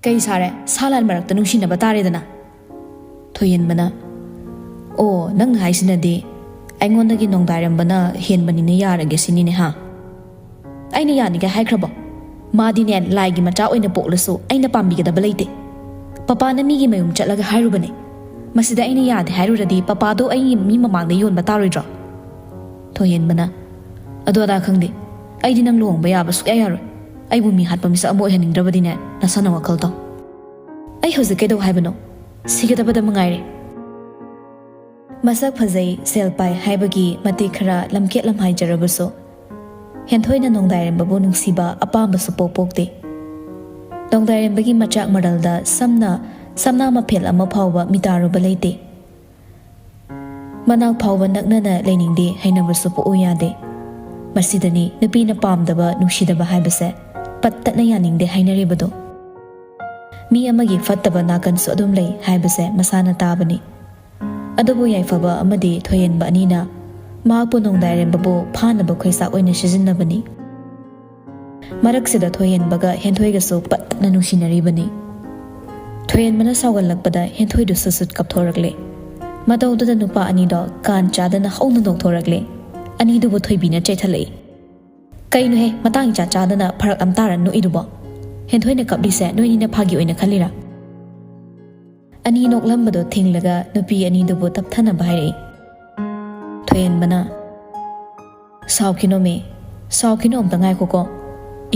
ꯀꯩ ꯁꯥꯔꯦ? ꯁꯥ ꯂꯥꯟ ꯃꯔꯛꯇ ꯅꯨꯡꯁꯤꯅꯕ ꯇꯥꯔꯦꯗꯅ?" ꯊꯣꯏꯍꯦꯟꯕꯅ, "ꯑꯣ, ꯅꯪꯅ ꯍꯥꯏꯁꯤꯅꯗꯤ ꯑꯩꯉꯣꯟꯗꯒꯤ ꯅꯣꯡꯗꯥꯏꯔꯝꯕꯅ ꯍꯦꯟꯕꯅꯤꯅ ꯌꯥꯔꯒꯦ ꯁꯤꯅꯤꯅꯦ ꯍꯥ? ꯑꯩꯅ ꯌꯥꯅꯤꯒ ꯍꯥꯏꯈ꯭ꯔꯕꯣ? ꯃꯥꯗꯤꯅꯦ, ꯂꯥꯏꯒꯤ ꯃꯆꯥ ꯑꯣꯏꯅ ꯄꯣꯛꯂꯁꯨ ꯑꯩꯅ ꯄꯥꯝꯕꯤꯒꯗꯕ ꯂꯩꯇꯦ꯫ ꯄꯄꯥꯅ ꯃꯤꯒꯤ ꯃꯌꯨꯝ ꯆꯠꯂꯒ ꯍꯥꯏꯔꯨꯕꯅꯦ꯫ ꯃꯁꯤꯗ ꯑꯩꯅ ꯌꯥꯗꯦ ꯍꯥꯏꯔꯨꯔꯗꯤ ꯄꯄꯥꯗꯣ ꯑꯩꯒꯤ ꯃꯤ ꯃꯃꯥꯡꯗ ꯌꯣꯟꯕ ꯇꯥꯔꯣꯏꯗ꯭ꯔꯣ?" ꯊꯣꯏꯍꯦꯟꯕꯅ, "ꯑꯗꯨ ꯑꯗꯥ ꯈꯪꯗꯦ꯫ ꯑꯩꯗꯤ ꯅꯪ ꯂꯨꯍꯣꯡꯕ ꯌꯥꯕ ꯁꯨꯛꯌꯥ ꯌꯥꯔꯣꯏ꯫ ꯑꯩꯕꯨ ꯃꯤ ꯍꯥꯠꯄ ꯃꯤꯁꯛ ꯑꯃ ꯑꯣꯏꯍꯟꯅꯤꯡꯗ꯭ꯔꯕꯗꯤꯅꯦ, ꯅꯁꯥꯅ ꯋꯥꯈꯜ ꯇꯧ꯫ ꯑꯩ ꯍꯧꯖꯤꯛ ꯀꯩꯗꯧ ꯍꯥꯏꯕꯅꯣ? ꯁꯤꯒꯗꯕꯗ ꯃꯉꯥꯏꯔꯦ꯫" ꯃꯁꯛ ꯐꯖꯩ, ꯁꯦꯜ ꯄꯥꯏ ꯍꯥꯏꯕꯒꯤ ꯃꯇꯤꯛ ꯈꯔ ꯂꯝꯀꯦꯠ ꯂꯝꯍꯥꯏꯖꯔꯕꯁꯨ, ꯍꯦꯟꯊꯣꯏꯅ ꯅꯣꯡꯗꯥꯏꯔꯦꯝꯕꯕꯨ ꯅꯨꯡꯁꯤꯕ ꯑꯄꯥꯝꯕꯁꯨ ꯄꯣꯛ ꯄꯣꯛꯇꯦ꯫ ꯅꯣꯡꯗꯥꯏꯔꯦꯝꯕꯒꯤ ꯃꯆꯥꯛ ꯃꯔꯜꯗ ꯁꯝꯅ, ꯁꯝꯅꯥ ꯃꯐꯦꯜ ꯑꯃ ꯐꯥꯎꯕ ꯃꯤꯇꯥꯔꯨꯕ ꯂꯩꯇꯦ꯫ ꯃꯅꯥꯛ ꯐꯥꯎꯕ ꯅꯛꯅꯅ ꯂꯩꯅꯤꯡꯗꯦ ꯍꯥꯏꯅꯕꯁꯨ ꯄꯣꯛꯎ ꯌꯥꯗꯦ꯫ ꯃꯁꯤꯗꯅꯤ ꯅꯨꯄꯤꯅ ꯄꯥꯝꯗꯕ, ꯅꯨꯡꯁꯤꯗꯕ ꯍꯥꯏꯕꯁꯦ ꯄꯠꯇꯠꯅ ꯌꯥꯅꯤꯡꯗꯦ ꯍꯥꯏꯅꯔꯤꯕꯗꯣ꯫ ꯃꯤ ꯑꯃꯒꯤ ꯐꯠꯇꯕ ꯅꯥꯀꯟꯁꯨ ꯑꯗꯨꯝ ꯂꯩ ꯍꯥꯏꯕꯁꯦ ꯃꯁꯥꯅ ꯇꯥꯕꯅꯤ꯫ ꯑꯗꯨꯕꯨ ꯌꯥꯏꯐꯕ ꯑꯃꯗꯤ ꯊꯣꯏꯍꯦꯟꯕ ꯑꯅꯤꯅ ꯃꯍꯥꯛꯄꯨ ꯅꯣꯡꯗꯥꯏꯔꯦꯝꯕꯕꯨ ꯐꯥꯅꯕ ꯈꯣꯏꯆꯥꯛ ꯑꯣꯏꯅ ꯁꯤꯖꯤꯟꯅꯕꯅꯤ꯫ ꯃꯔꯛꯁꯤꯗ ꯊꯣꯏꯍꯦꯟꯕꯒ ꯍꯦꯟꯊꯣꯏꯒꯁꯨ ꯄꯠꯇꯅ ꯅꯨꯡꯁꯤꯅꯔꯤꯕꯅꯤ꯫ ꯊꯣꯏꯍꯦꯟꯕꯅ ꯁꯥꯎꯒꯜꯂꯛꯄꯗ ꯍꯦꯟꯊꯣꯏꯗꯨ ꯁꯨꯠ ꯁꯨꯠ ꯀꯞꯊꯣꯔꯛꯂꯦ꯫ ꯃꯇꯧꯗꯨꯗ ꯅꯨꯄꯥ ꯑꯅꯤꯗꯣ ꯀꯥꯟ ꯆꯥꯗꯅ ꯍꯧꯅ ꯅꯣꯛꯊꯣꯔꯛꯂꯦ꯫ ꯑꯅꯤꯗꯨꯕꯨ ꯊꯣꯏꯕꯤꯅ ꯆꯩꯊꯠꯂꯛꯏ꯫ "ꯀꯩꯅꯣꯍꯦ, ꯃꯇꯥꯡ ꯏꯆꯥ ꯆꯥꯗꯅ ꯐꯔꯛ ꯑꯃ ꯇꯥꯔ ꯅꯣꯛꯏꯗꯨꯕꯣ? ꯍꯦꯟꯊꯣꯏꯅ ꯀꯞꯂꯤꯁꯦ ꯅꯣꯏꯅꯤꯅ ꯐꯥꯒꯤ ꯑꯣꯏꯅ ꯈꯜꯂꯤꯔꯥ?" ꯑꯅꯤ ꯅꯣꯛꯂꯝꯕꯗꯣ ꯊꯤꯡꯂꯒ ꯅꯨꯄꯤ ꯑꯅꯤꯗꯨꯕꯨ ꯇꯞꯊꯅꯕ ꯍꯥꯏꯔꯛꯏ꯫ ꯊꯣꯏꯍꯦꯟꯕꯅ, "ꯁꯥꯎꯈꯤꯅꯣꯃꯤ, ꯁꯥꯎꯈꯤꯅꯣ, ꯑꯝꯇ ꯉꯥꯏꯈꯣꯀꯣ꯫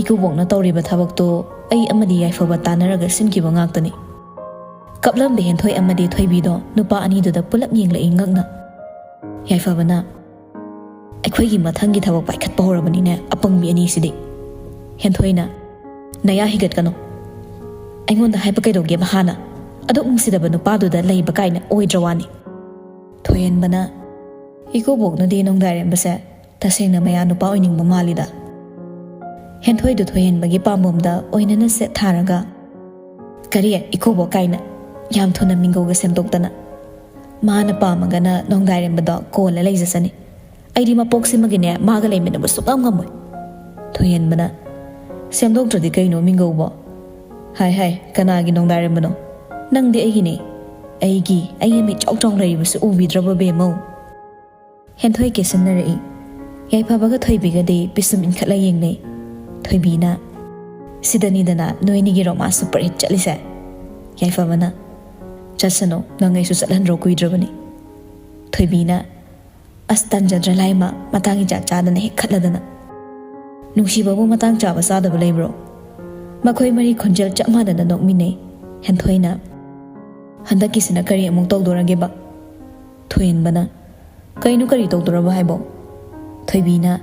ꯏꯀꯨꯕꯣꯛꯅ ꯇꯧꯔꯤꯕ ꯊꯕꯛꯇꯨ ꯑꯩ ꯑꯃꯗꯤ ꯌꯥꯏꯐꯕ ꯇꯥꯟꯅꯔꯒ ꯁꯤꯟꯈꯤꯕ ꯉꯥꯛꯇꯅꯤ꯫" ꯀꯞꯂꯝꯕ ꯍꯦꯟꯊꯣꯏ ꯑꯃꯗꯤ ꯊꯣꯏꯕꯤꯗꯣ ꯅꯨꯄꯥ ꯑꯅꯤꯗꯨꯗ ꯄꯨꯂꯞ ꯌꯦꯡꯂꯛꯏ ꯉꯛꯅ꯫ ꯌꯥꯏꯐꯕꯅ, "ꯑꯩꯈꯣꯏꯒꯤ ꯃꯊꯪꯒꯤ ꯊꯕꯛ ꯄꯥꯏꯈꯠꯄ ꯍꯧꯔꯕꯅꯤꯅꯦ, ꯑꯄꯪꯕꯤ ꯑꯅꯤꯁꯤꯗꯤ꯫" ꯍꯦꯟꯊꯣꯏꯅ, "ꯅꯌꯥ ꯍꯤꯒꯠꯀꯅꯨ꯫ ꯑꯩꯉꯣꯟꯗ ꯍꯥꯏꯕ ꯀꯩꯗꯧꯒꯦꯕ ꯍꯥꯟꯅ? ꯑꯗꯨꯛ ꯅꯨꯡꯁꯤꯗꯕ ꯅꯨꯄꯥꯗꯨꯗ ꯂꯩꯕ ꯀꯥꯏꯅ ꯑꯣꯏꯗ꯭ꯔ ꯋꯥꯅꯤ꯫" ꯊꯣꯏꯍꯦꯟꯕꯅ, "ꯏꯀꯨꯕꯣꯛꯅꯗꯤ ꯅꯣꯡꯗꯥꯏꯔꯦꯝꯕꯁꯦ ꯇꯁꯦꯡꯅ ꯃꯌꯥ ꯅꯨꯄꯥ ꯑꯣꯏꯅꯤꯡꯕ ꯃꯥꯜꯂꯤꯗ꯫" ꯍꯦꯟꯊꯣꯏꯗꯨ ꯊꯣꯏꯍꯦꯟꯕꯒꯤ ꯄꯥꯝꯕꯣꯝꯗ ꯑꯣꯏꯅꯅ ꯁꯦꯠ ꯊꯥꯔꯒ, "ꯀꯔꯤ? ꯏꯀꯨꯕꯣꯛ ꯀꯥꯏꯅ ꯌꯥꯝ ꯊꯨꯅ ꯃꯤꯡꯒꯧꯒ ꯁꯦꯝꯗꯣꯛꯇꯅ꯫ ꯃꯥꯅ ꯄꯥꯝꯃꯒꯅ ꯅꯣꯡꯗꯥꯏꯔꯦꯝꯕꯗꯣ ꯀꯣꯜꯂ ꯂꯩꯖꯁꯅꯤ꯫ ꯑꯩꯗꯤ ꯃꯄꯣꯛꯁꯤꯃꯒꯤꯅꯦ ꯃꯥꯒ ꯂꯩꯃꯤꯟꯅꯕ ꯁꯨꯛꯉꯝ ꯉꯝꯃꯣꯏ꯫" ꯊꯣꯏꯍꯦꯟꯕꯅ, "ꯁꯦꯝꯗꯣꯛꯇ꯭ꯔꯗꯤ ꯀꯩꯅꯣ ꯃꯤꯡꯒꯧꯕꯣ? ꯍꯥꯏ ꯍꯥꯏ, ꯀꯅꯥꯒꯤ ꯅꯣꯡꯗꯥꯏꯔꯦꯝꯕꯅꯣ? ꯅꯪꯗꯤ ꯑꯩꯒꯤꯅꯦ꯫ ꯑꯩꯒꯤ, ꯑꯩꯒꯤ ꯃꯤꯠ ꯆꯥꯎ ꯆꯥꯎ ꯂꯩꯔꯤꯕꯁꯨ ꯎꯕꯤꯗ꯭ꯔꯕ ꯕꯦꯝꯃꯧ?" ꯍꯦꯟꯊꯣꯏ ꯀꯦꯁꯤꯟꯅꯔꯛꯏ꯫ ꯌꯥꯏꯐꯕꯒ ꯊꯣꯏꯕꯤꯒꯗꯤ ꯄꯤꯁꯨꯝ ꯏꯟꯈꯠꯂ ꯌꯦꯡꯅꯩ꯫ ꯊꯣꯏꯕꯤꯅ, "ꯁꯤꯗꯅꯤꯗꯅ ꯅꯣꯏꯅꯤꯒꯤ ꯔꯣꯃꯥꯟꯁ ꯁꯨꯄꯔ ꯍꯤꯠ ꯆꯠꯂꯤꯁꯦ꯫" ꯌꯥꯏꯐꯕꯅ, "ꯆꯠꯁꯅꯨ, ꯅꯪ ꯑꯩꯁꯨ ꯆꯠꯍꯟꯗ꯭ꯔꯣ ꯀꯨꯏꯗ꯭ꯔꯕꯅꯤ꯫" ꯊꯣꯏꯕꯤꯅ, "ꯑꯁ, ꯇꯟꯖꯗ꯭ꯔꯥ ꯂꯥꯏꯃ, ꯃꯇꯥꯡ ꯏꯆꯥ ꯆꯥꯗꯅ ꯍꯦꯛ ꯈꯠꯂꯗꯅ꯫ ꯅꯨꯡꯁꯤꯕꯕꯨ ꯃꯇꯥꯡ ꯆꯥꯕ ꯆꯥꯗꯕ ꯂꯩꯕ꯭ꯔꯣ?" ꯃꯈꯣꯏ ꯃꯔꯤ ꯈꯣꯟꯖꯦꯜ ꯆꯞ ꯃꯥꯟꯅꯅ ꯅꯣꯛꯃꯤꯟꯅꯩ꯫ ꯍꯦꯟꯊꯣꯏꯅ, "ꯍꯟꯗꯛꯀꯤꯁꯤꯅ ꯀꯔꯤ ꯑꯃꯨꯛ ꯇꯧꯗꯣꯔꯒꯦꯕ?" ꯊꯣꯏꯍꯦꯟꯕꯅ, "ꯀꯩꯅꯣ ꯀꯔꯤ ꯇꯧꯗꯣꯔꯕ ꯍꯥꯏꯕꯣ?" ꯊꯣꯏꯕꯤꯅ,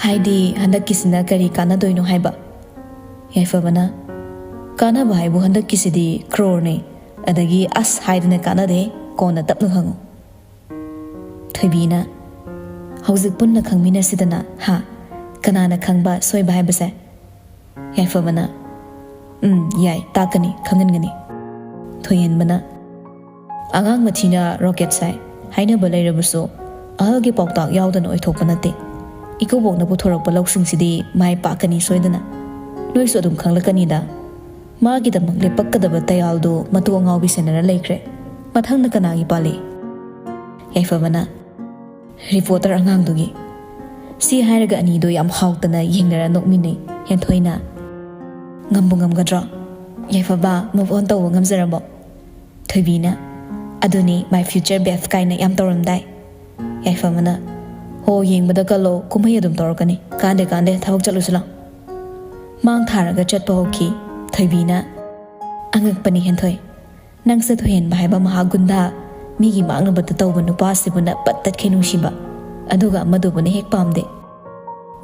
"ꯍꯥꯏꯗꯤ ꯍꯟꯗꯛꯀꯤꯁꯤꯅ ꯀꯔꯤ ꯀꯥꯟꯅꯗꯣꯏꯅꯣ ꯍꯥꯏꯕ?" ꯌꯥꯏꯐꯕꯅ, "ꯀꯥꯟꯅꯕ ꯍꯥꯏꯕꯨ ꯍꯟꯗꯛꯀꯤꯁꯤꯗꯤ ꯀ꯭ꯔꯣꯔꯅꯦ, ꯑꯗꯒꯤ ꯑꯁ ꯍꯥꯏꯗꯅ ꯀꯥꯟꯅꯗꯦ, ꯀꯣꯟꯅ ꯇꯞꯅ ꯈꯪꯉꯨ꯫" ꯊꯣꯏꯕꯤꯅ, "ꯍꯧꯖꯤꯛ ꯄꯨꯟꯅ ꯈꯪꯃꯤꯟꯅꯁꯤꯗꯅ, ꯍꯥ? ꯀꯅꯥꯅ ꯈꯪꯕ ꯁꯣꯏꯕ ꯍꯥꯏꯕꯁꯦ?" ꯌꯥꯏꯐꯕꯅ, "ꯎꯝ, ꯌꯥꯏ, ꯇꯥꯛꯀꯅꯤ, ꯈꯪꯍꯟꯒꯅꯤ꯫" ꯊꯣꯏꯍꯦꯟꯕꯅ, "ꯑꯉꯥꯡ ꯃꯊꯤꯅ ꯔꯣꯀꯦꯠ ꯁꯥꯏ ꯍꯥꯏꯅꯕ ꯂꯩꯔꯕꯁꯨ, ꯑꯍꯜꯒꯤ ꯄꯥꯎꯇꯥꯛ ꯌꯥꯎꯗꯅ ꯑꯣꯏꯊꯣꯛꯄ ꯅꯠꯇꯦ꯫ ꯏꯀꯨꯕꯣꯛꯅ ꯄꯨꯊꯣꯔꯛꯄ ꯂꯧꯁꯤꯡꯁꯤꯗꯤ ꯃꯥꯏ ꯄꯥꯛꯀꯅꯤ ꯁꯣꯏꯗꯅ꯫ ꯅꯣꯏꯁꯨ ꯑꯗꯨꯝ ꯈꯪꯂꯛꯀꯅꯤꯗ꯫ ꯃꯥꯒꯤꯗꯃꯛ ꯂꯦꯞꯄꯛꯀꯗꯕ ꯇꯌꯥꯜꯗꯨ ꯃꯇꯨ ꯑꯉꯥꯎꯕꯤ ꯁꯦꯟꯅꯔ ꯂꯩꯈ꯭ꯔꯦ꯫ ꯃꯊꯪꯅ ꯀꯅꯥꯒꯤ ꯄꯥꯜꯂꯤ?" ꯌꯥꯏꯐꯕꯅ, "ꯔꯤꯄꯣꯔꯇꯔ ꯑꯉꯥꯡꯗꯨꯒꯤ꯫" ꯁꯤ ꯍꯥꯏꯔꯒ ꯑꯅꯤꯗꯣ ꯌꯥꯝ ꯍꯥꯎꯇꯅ ꯌꯦꯡꯅꯔ ꯅꯣꯛꯃꯤꯟꯅꯩ꯫ ꯍꯦꯟꯊꯣꯏꯅ, "ꯉꯝꯕꯨ ꯉꯝꯒꯗ꯭ꯔꯣ? ꯌꯥꯏꯐꯕ, move on ꯇꯧꯕ ꯉꯝꯖꯔꯕꯣ?" ꯊꯣꯏꯕꯤꯅ, "ꯑꯗꯨꯅꯤ, my future babe ꯀꯥꯏꯅ ꯌꯥꯝ ꯇꯧꯔꯝꯗꯥꯏ꯫" ꯌꯥꯏꯐꯕꯅ, "ꯍꯣ, ꯌꯦꯡꯕꯗ ꯀꯜꯂꯣ, ꯀꯨꯝꯍꯩ ꯑꯗꯨꯝ ꯇꯧꯔꯛꯀꯅꯤ꯫ ꯀꯥꯟꯗꯦ, ꯀꯥꯟꯗꯦ, ꯊꯕꯛ ꯆꯠꯂꯨꯁꯤ ꯂꯥꯎ꯫" ꯃꯥꯡ ꯊꯥꯔꯒ ꯆꯠꯄ ꯍꯧꯈꯤ꯫ ꯊꯣꯏꯕꯤꯅ, "ꯑꯉꯛꯄꯅꯤ ꯍꯦꯟꯊꯣꯏ꯫ ꯅꯪꯁꯦ ꯊꯣꯏꯍꯦꯟꯕ ꯍꯥꯏꯕ ꯃꯍꯥ ꯒꯨꯟꯗꯥ, ꯃꯤꯒꯤ ꯃꯥꯡꯅꯕꯗ ꯇꯧꯕ ꯅꯨꯄꯥꯁꯤꯕꯨꯅ ꯄꯠ ꯇꯠꯈꯩ ꯅꯨꯡꯁꯤꯕ, ꯑꯗꯨꯒ ꯑꯃꯗꯨꯕꯨꯅ ꯍꯦꯛ ꯄꯥꯝꯗꯦ꯫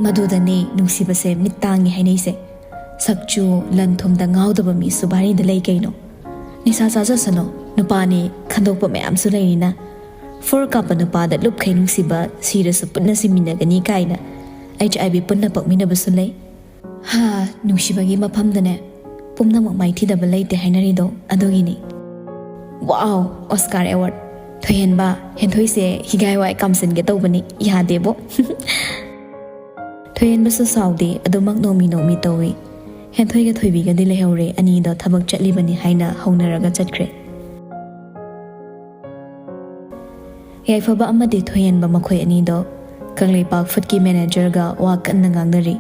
ꯃꯗꯨꯗꯅꯦ ꯅꯨꯡꯁꯤꯕꯁꯦ ꯃꯤꯠ ꯇꯥꯡꯉꯤ ꯍꯥꯏꯅꯩꯁꯦ꯫ ꯁꯛꯆꯨ, ꯂꯟ ꯊꯨꯝꯗ ꯉꯥꯎꯗꯕ ꯃꯤꯁꯨ ꯚꯥꯔꯤꯗ ꯂꯩ ꯀꯩꯅꯣ꯫ ꯅꯤꯁꯥ ꯆꯥꯖꯁꯅꯨ, ꯅꯨꯄꯥꯅꯤ, ꯈꯟꯗꯣꯛꯄ ꯃꯌꯥꯝꯁꯨ ꯂꯩꯔꯤꯅ꯫ ꯐꯣꯔ ꯀꯥꯞꯄ ꯅꯨꯄꯥꯗ ꯂꯨꯞꯈꯩ ꯅꯨꯡꯁꯤꯕ, ꯁꯤꯔꯁꯨ ꯄꯨꯟꯅ ꯁꯤꯃꯤꯟꯅꯒꯅꯤ ꯀꯥꯏꯅ꯫ ꯑꯩꯆ ꯑꯥꯏ ꯚꯤ ꯄꯨꯟꯅ ꯄꯛꯃꯤꯟꯅꯕꯁꯨ ꯂꯩ꯫ ꯍꯥ, ꯅꯨꯡꯁꯤꯕꯒꯤ ꯃꯐꯝꯗꯅꯦ ꯄꯨꯝꯅꯃꯛ ꯃꯥꯏꯊꯤꯗꯕ ꯂꯩꯇꯦ ꯍꯥꯏꯅꯔꯤꯗꯣ ꯑꯗꯨꯒꯤꯅꯤ꯫ ꯋꯥꯎ, ꯑꯣꯁꯀꯥꯔ ꯑꯦꯋꯥꯔꯗ! ꯊꯣꯏꯍꯦꯟꯕ, ꯍꯦꯟꯊꯣꯏꯁꯦ ꯍꯤꯒꯥꯏ ꯋꯥꯏ ꯀꯥꯝꯁꯤꯟꯒꯦ ꯇꯧꯕꯅꯤ, ꯌꯥꯗꯦꯕꯣ꯫ ꯊꯣꯏꯍꯦꯟꯕꯁꯨ ꯁꯥꯎꯗꯦ, ꯑꯗꯨꯃꯛ ꯅꯣꯡꯃꯤ ꯅꯣꯡꯃꯤ ꯇꯧꯏ꯫ ꯍꯦꯟꯊꯣꯏꯒ ꯊꯣꯏꯕꯤꯒꯗꯤ ꯂꯩꯍꯧꯔꯦ, ꯑꯅꯤꯗꯣ ꯊꯕꯛ ꯆꯠꯂꯤꯕꯅꯤ ꯍꯥꯏꯅ ꯍꯧꯅꯔꯒ ꯆꯠꯈ꯭ꯔꯦ꯫ ꯌꯥꯏꯐꯕ ꯑꯃꯗꯤ ꯊꯣꯏꯍꯦꯟꯕ ꯃꯈꯣꯏ ꯑꯅꯤꯗꯣ ꯀꯪꯂꯩꯄꯥꯛ ꯐꯨꯗꯀꯤ ꯃꯦꯅꯦꯖꯔꯒ ꯋꯥ ꯀꯟꯅ ꯉꯥꯡꯅꯔꯤ꯫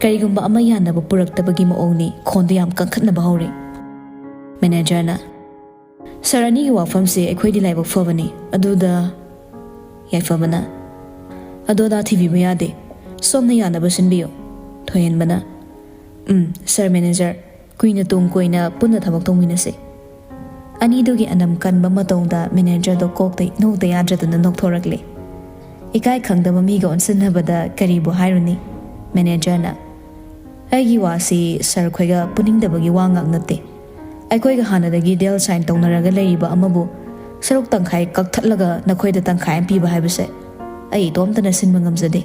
ꯀꯔꯤꯒꯨꯝꯕ ꯑꯃ ꯌꯥꯅꯕ ꯄꯨꯔꯛꯇꯕꯒꯤ ꯃꯑꯣꯡꯅꯤ, ꯈꯣꯟꯗꯣ ꯌꯥꯝ ꯀꯟꯈꯠꯅꯕ ꯍꯧꯔꯦ꯫ ꯃꯦꯅꯦꯖꯔꯅ, "ꯁꯥꯔ ꯑꯅꯤꯒꯤ ꯋꯥꯐꯝꯁꯦ ꯑꯩꯈꯣꯏꯗꯤ ꯂꯥꯏꯕꯛ ꯐꯕꯅꯤ, ꯑꯗꯨꯗ..." ꯌꯥꯏꯐꯕꯅ, "ꯑꯗꯣ ꯑꯗꯥ ꯊꯤꯕꯤꯕ ꯌꯥꯗꯦ, ꯁꯣꯝꯅ ꯌꯥꯅꯕ ꯁꯤꯟꯕꯤꯌꯨ꯫" ꯊꯣꯏꯍꯦꯟꯕꯅ, "ꯎꯝ, ꯁꯥꯔ ꯃꯦꯅꯦꯖꯔ, ꯀꯨꯏꯅ ꯇꯨꯡ ꯀꯣꯏꯅ ꯄꯨꯟꯅ ꯊꯕꯛ ꯇꯧꯃꯤꯟꯅꯁꯤ꯫" ꯑꯅꯤꯗꯨꯒꯤ ꯑꯅꯝ ꯀꯟꯕ ꯃꯇꯧꯗ ꯃꯦꯅꯦꯖꯔꯗꯣ ꯀꯣꯛꯇ ꯅꯣꯛꯇ ꯌꯥꯗ꯭ꯔꯗꯅ ꯅꯣꯛꯊꯣꯔꯛꯂꯦ꯫ ꯏꯀꯥꯏ ꯈꯪꯗꯕ ꯃꯤꯒ ꯑꯣꯟꯁꯤꯟꯅꯕꯗ ꯀꯔꯤꯕꯨ ꯍꯥꯏꯔꯨꯅꯤ? ꯃꯦꯅꯦꯖꯔꯅ, "ꯑꯩꯒꯤ ꯋꯥꯁꯤ ꯁꯥꯔ ꯈꯣꯏꯒ ꯄꯨꯅꯤꯡꯗꯕꯒꯤ ꯋꯥ ꯉꯥꯛ ꯅꯠꯇꯦ꯫ ꯑꯩꯈꯣꯏꯒ ꯍꯥꯟꯅꯗꯒꯤ ꯗꯤꯜ ꯁꯥꯏꯟ ꯇꯧꯅꯔꯒ ꯂꯩꯔꯤꯕ ꯑꯃꯕꯨ ꯁꯔꯨꯛ ꯇꯪꯈꯥꯏ ꯀꯛꯊꯠꯂꯒ ꯅꯈꯣꯏꯗ ꯇꯪꯈꯥꯏ ꯑꯃ ꯄꯤꯕ ꯍꯥꯏꯕꯁꯦ ꯑꯩ ꯏꯇꯣꯝꯇꯅ ꯁꯤꯟꯕ ꯉꯝꯖꯗꯦ꯫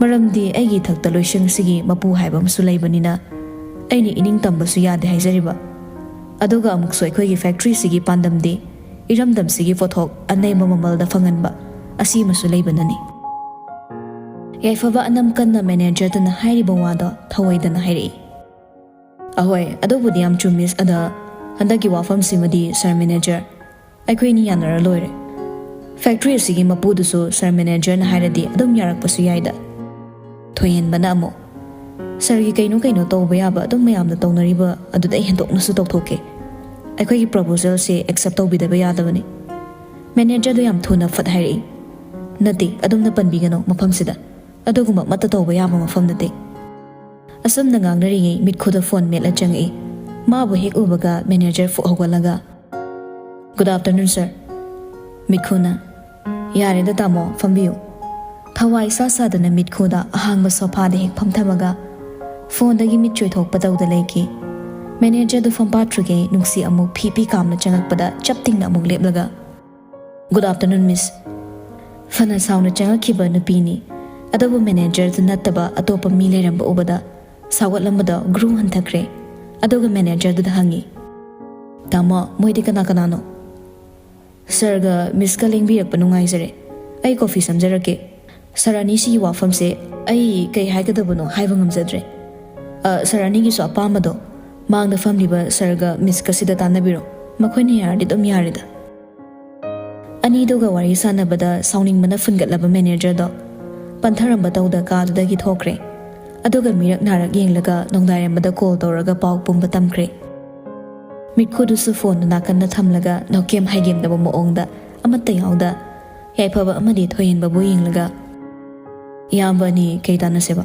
ꯃꯔꯝꯗꯤ ꯑꯩꯒꯤ ꯏꯊꯛꯇ ꯂꯣꯏꯁꯪꯁꯤꯒꯤ ꯃꯄꯨ ꯍꯥꯏꯕ ꯑꯃꯁꯨ ꯂꯩꯕꯅꯤꯅ ꯑꯩꯅ ꯏꯅꯤꯡ ꯇꯝꯕꯁꯨ ꯌꯥꯗꯦ ꯍꯥꯏꯖꯔꯤꯕ꯫ ꯑꯗꯨꯒ ꯑꯃꯨꯛꯁꯨ ꯑꯩꯈꯣꯏꯒꯤ ꯐꯦꯛꯇ꯭ꯔꯤꯁꯤꯒꯤ ꯄꯥꯟꯗꯝꯗꯤ ꯏꯔꯝꯗꯝꯁꯤꯒꯤ ꯄꯣꯠꯊꯣꯛ ꯑꯅꯦꯝꯕ ꯃꯃꯜꯗ ꯐꯪꯍꯟꯕ ꯑꯁꯤꯃꯁꯨ ꯂꯩꯕꯅꯅꯤ꯫" ꯌꯥꯏꯐꯕ ꯑꯅꯝ ꯀꯟꯅ ꯃꯦꯅꯦꯖꯔꯗꯨꯅ ꯍꯥꯏꯔꯤꯕ ꯋꯥꯗꯣ ꯊꯧꯑꯣꯏꯗꯅ ꯍꯥꯏꯔꯛꯏ꯫ "ꯑꯍꯣꯏ, ꯑꯗꯨꯕꯨꯗꯤ ꯌꯥꯝ ꯆꯨꯝꯃꯤ, ꯑꯗ ꯍꯟꯗꯛꯀꯤ ꯋꯥꯐꯝꯁꯤꯃꯗꯤ ꯁꯥꯔ ꯃꯦꯅꯦꯖꯔ, ꯑꯩꯈꯣꯏ ꯑꯅꯤ ꯌꯥꯅꯔ ꯂꯣꯏꯔꯦ꯫ ꯐꯦꯛꯇ꯭ꯔꯤ ꯑꯁꯤꯒꯤ ꯃꯄꯨꯗꯨꯁꯨ ꯁꯥꯔ ꯃꯦꯅꯦꯖꯔꯅ ꯍꯥꯏꯔꯗꯤ ꯑꯗꯨꯝ ꯌꯥꯔꯛꯄꯁꯨ ꯌꯥꯏꯗ꯫" ꯊꯣꯏꯍꯦꯟꯕꯅ ꯑꯃꯨꯛ, "ꯁꯥꯔꯒꯤ ꯀꯩꯅꯣ ꯀꯩꯅꯣ ꯇꯧꯕ ꯌꯥꯕ ꯑꯗꯨꯝ ꯃꯌꯥꯝꯅ ꯇꯧꯅꯔꯤꯕ ꯑꯗꯨꯗ ꯑꯩ ꯍꯦꯟꯗꯣꯛꯅꯁꯨ ꯇꯧꯊꯣꯛꯀꯦ꯫ ꯑꯩꯈꯣꯏꯒꯤ ꯄ꯭ꯔꯣꯄꯣꯖꯦꯜꯁꯦ ꯑꯦꯛꯁꯦꯞ ꯇꯧꯕꯤꯗꯕ ꯌꯥꯗꯕꯅꯤ꯫" ꯃꯦꯅꯦꯖꯔꯗꯣ ꯌꯥꯝ ꯊꯨꯅ ꯐꯠ ꯍꯥꯏꯔꯛꯏ, "ꯅꯠꯇꯦ, ꯑꯗꯨꯝꯅ ꯄꯟꯕꯤꯒꯅꯨ ꯃꯐꯝꯁꯤꯗ꯫ ꯑꯗꯨꯒꯨꯝꯕ ꯑꯃꯠꯇ ꯇꯧꯕ ꯌꯥꯕ ꯃꯐꯝ ꯅꯠꯇꯦ꯫" ꯑꯁꯨꯝꯅ ꯉꯥꯡꯅꯔꯤꯉꯩ ꯃꯤꯠꯈꯨꯗ ꯐꯣꯟ ꯃꯦꯠꯂ ꯆꯪꯉꯛꯏ꯫ ꯃꯥꯕꯨ ꯍꯦꯛ ꯎꯕꯒ ꯃꯦꯅꯦꯖꯔ ꯐꯨꯛ ꯍꯧꯒꯠꯂꯒ, "Good afternoon, sir꯫" ꯃꯤꯠꯈꯨꯅ, "ꯌꯥꯔꯦꯗ ꯇꯥꯃꯣ, ꯐꯝꯕꯤꯌꯨ꯫" ꯊꯋꯥꯏ ꯏꯁꯥ ꯁꯥꯗꯅ ꯃꯤꯠꯈꯨꯗ ꯑꯍꯥꯡꯕ ꯁꯣꯐꯥꯗ ꯍꯦꯛ ꯐꯝꯊꯕꯒ ꯐꯣꯟꯗꯒꯤ ꯃꯤꯠ ꯆꯣꯏꯊꯣꯛꯄ ꯇꯧꯗ ꯂꯩꯈꯤ꯫ ꯃꯦꯅꯦꯖꯔꯗꯨ ꯐꯝꯄꯥꯠꯇ꯭ꯔꯤꯉꯩ ꯅꯨꯡꯁꯤ ꯑꯃꯨꯛ ꯐꯤ ꯄꯤ ꯀꯥꯝꯅ ꯆꯪꯉꯛꯄꯗ ꯆꯞ ꯇꯤꯡꯅ ꯑꯃꯨꯛ ꯂꯦꯞꯂꯒ, "Good afternoon, miss꯫" ꯐꯅ ꯁꯥꯎꯅ ꯆꯪꯉꯛꯈꯤꯕ ꯅꯨꯄꯤꯅꯤ꯫ ꯑꯗꯨꯕꯨ ꯃꯦꯅꯦꯖꯔꯗꯨ ꯅꯠꯇꯕ ꯑꯇꯣꯞꯄ ꯃꯤ ꯂꯩꯔꯝꯕ ꯎꯕꯗ ꯁꯥꯎꯒꯠꯂꯝꯕꯗꯣ ꯒ꯭ꯔꯨ ꯍꯟꯊꯈ꯭ꯔꯦ꯫ ꯑꯗꯨꯒ ꯃꯦꯅꯦꯖꯔꯗꯨꯗ ꯍꯪꯉꯤ, "ꯇꯥꯃꯣ, ꯃꯣꯏꯗꯤ ꯀꯅꯥ ꯀꯅꯥꯅꯣ?" "ꯁꯥꯔꯒ ꯃꯤꯁꯀ ꯂꯦꯡꯕꯤꯔꯛꯄ ꯅꯨꯡꯉꯥꯏꯖꯔꯦ꯫ ꯑꯩ ꯀꯣꯐꯤ ꯁꯦꯝꯖꯔꯛꯀꯦ꯫ ꯁꯥꯔ ꯑꯅꯤꯁꯤꯒꯤ ꯋꯥꯐꯝꯁꯦ ꯑꯩ ꯀꯩ ꯍꯥꯏꯒꯗꯕꯅꯣ ꯍꯥꯏꯕ ꯉꯝꯖꯗ꯭ꯔꯦ꯫ ꯑ, ꯁꯥꯔ ꯑꯅꯤꯒꯤꯁꯨ ꯑꯄꯥꯝꯕꯗꯣ ꯃꯥꯡꯗ ꯐꯝꯂꯤꯕ ꯁꯥꯔꯒ ꯃꯤꯁꯀꯁꯤꯗ ꯇꯥꯟꯅꯕꯤꯔꯣ꯫ ꯃꯈꯣꯏꯅ ꯌꯥꯔꯗꯤ ꯑꯗꯨꯝ ꯌꯥꯔꯦꯗ꯫" ꯑꯅꯤꯗꯨꯒ ꯋꯥꯔꯤ ꯁꯥꯟꯅꯕꯗ ꯁꯥꯎꯅꯤꯡꯕꯅ ꯐꯨꯟꯒꯠꯂꯕ ꯃꯦꯅꯦꯖꯔꯗꯣ ꯄꯟꯊꯔꯝꯕ ꯇꯧꯗ ꯀꯥꯗꯨꯗꯒꯤ ꯊꯣꯛꯈ꯭ꯔꯦ꯫ ꯑꯗꯨꯒ ꯃꯤꯔꯛ ꯅꯥꯔꯛ ꯌꯦꯡꯂꯒ ꯅꯣꯡꯗꯥꯏꯔꯝꯕꯗ ꯀꯣꯜ ꯇꯧꯔꯒ ꯄꯥꯎ ꯄꯨꯝꯕ ꯇꯝꯈ꯭ꯔꯦ꯫ ꯃꯤꯠꯈꯨꯗꯨꯁꯨ ꯐꯣꯟꯗꯨ ꯅꯥꯀꯟꯗ ꯊꯝꯂꯒ ꯅꯣꯛꯀꯦꯝ ꯍꯥꯏꯒꯦꯝꯗꯕ ꯃꯑꯣꯡꯗ ꯑꯃꯠꯇ ꯌꯥꯎꯗ ꯌꯥꯏꯐꯕ ꯑꯃꯗꯤ ꯊꯣꯏꯍꯦꯟꯕꯕꯨ ꯌꯦꯡꯂꯒ, "ꯏꯌꯥꯝꯕ ꯑꯅꯤ ꯀꯩ ꯇꯥꯟꯅꯁꯦꯕ?"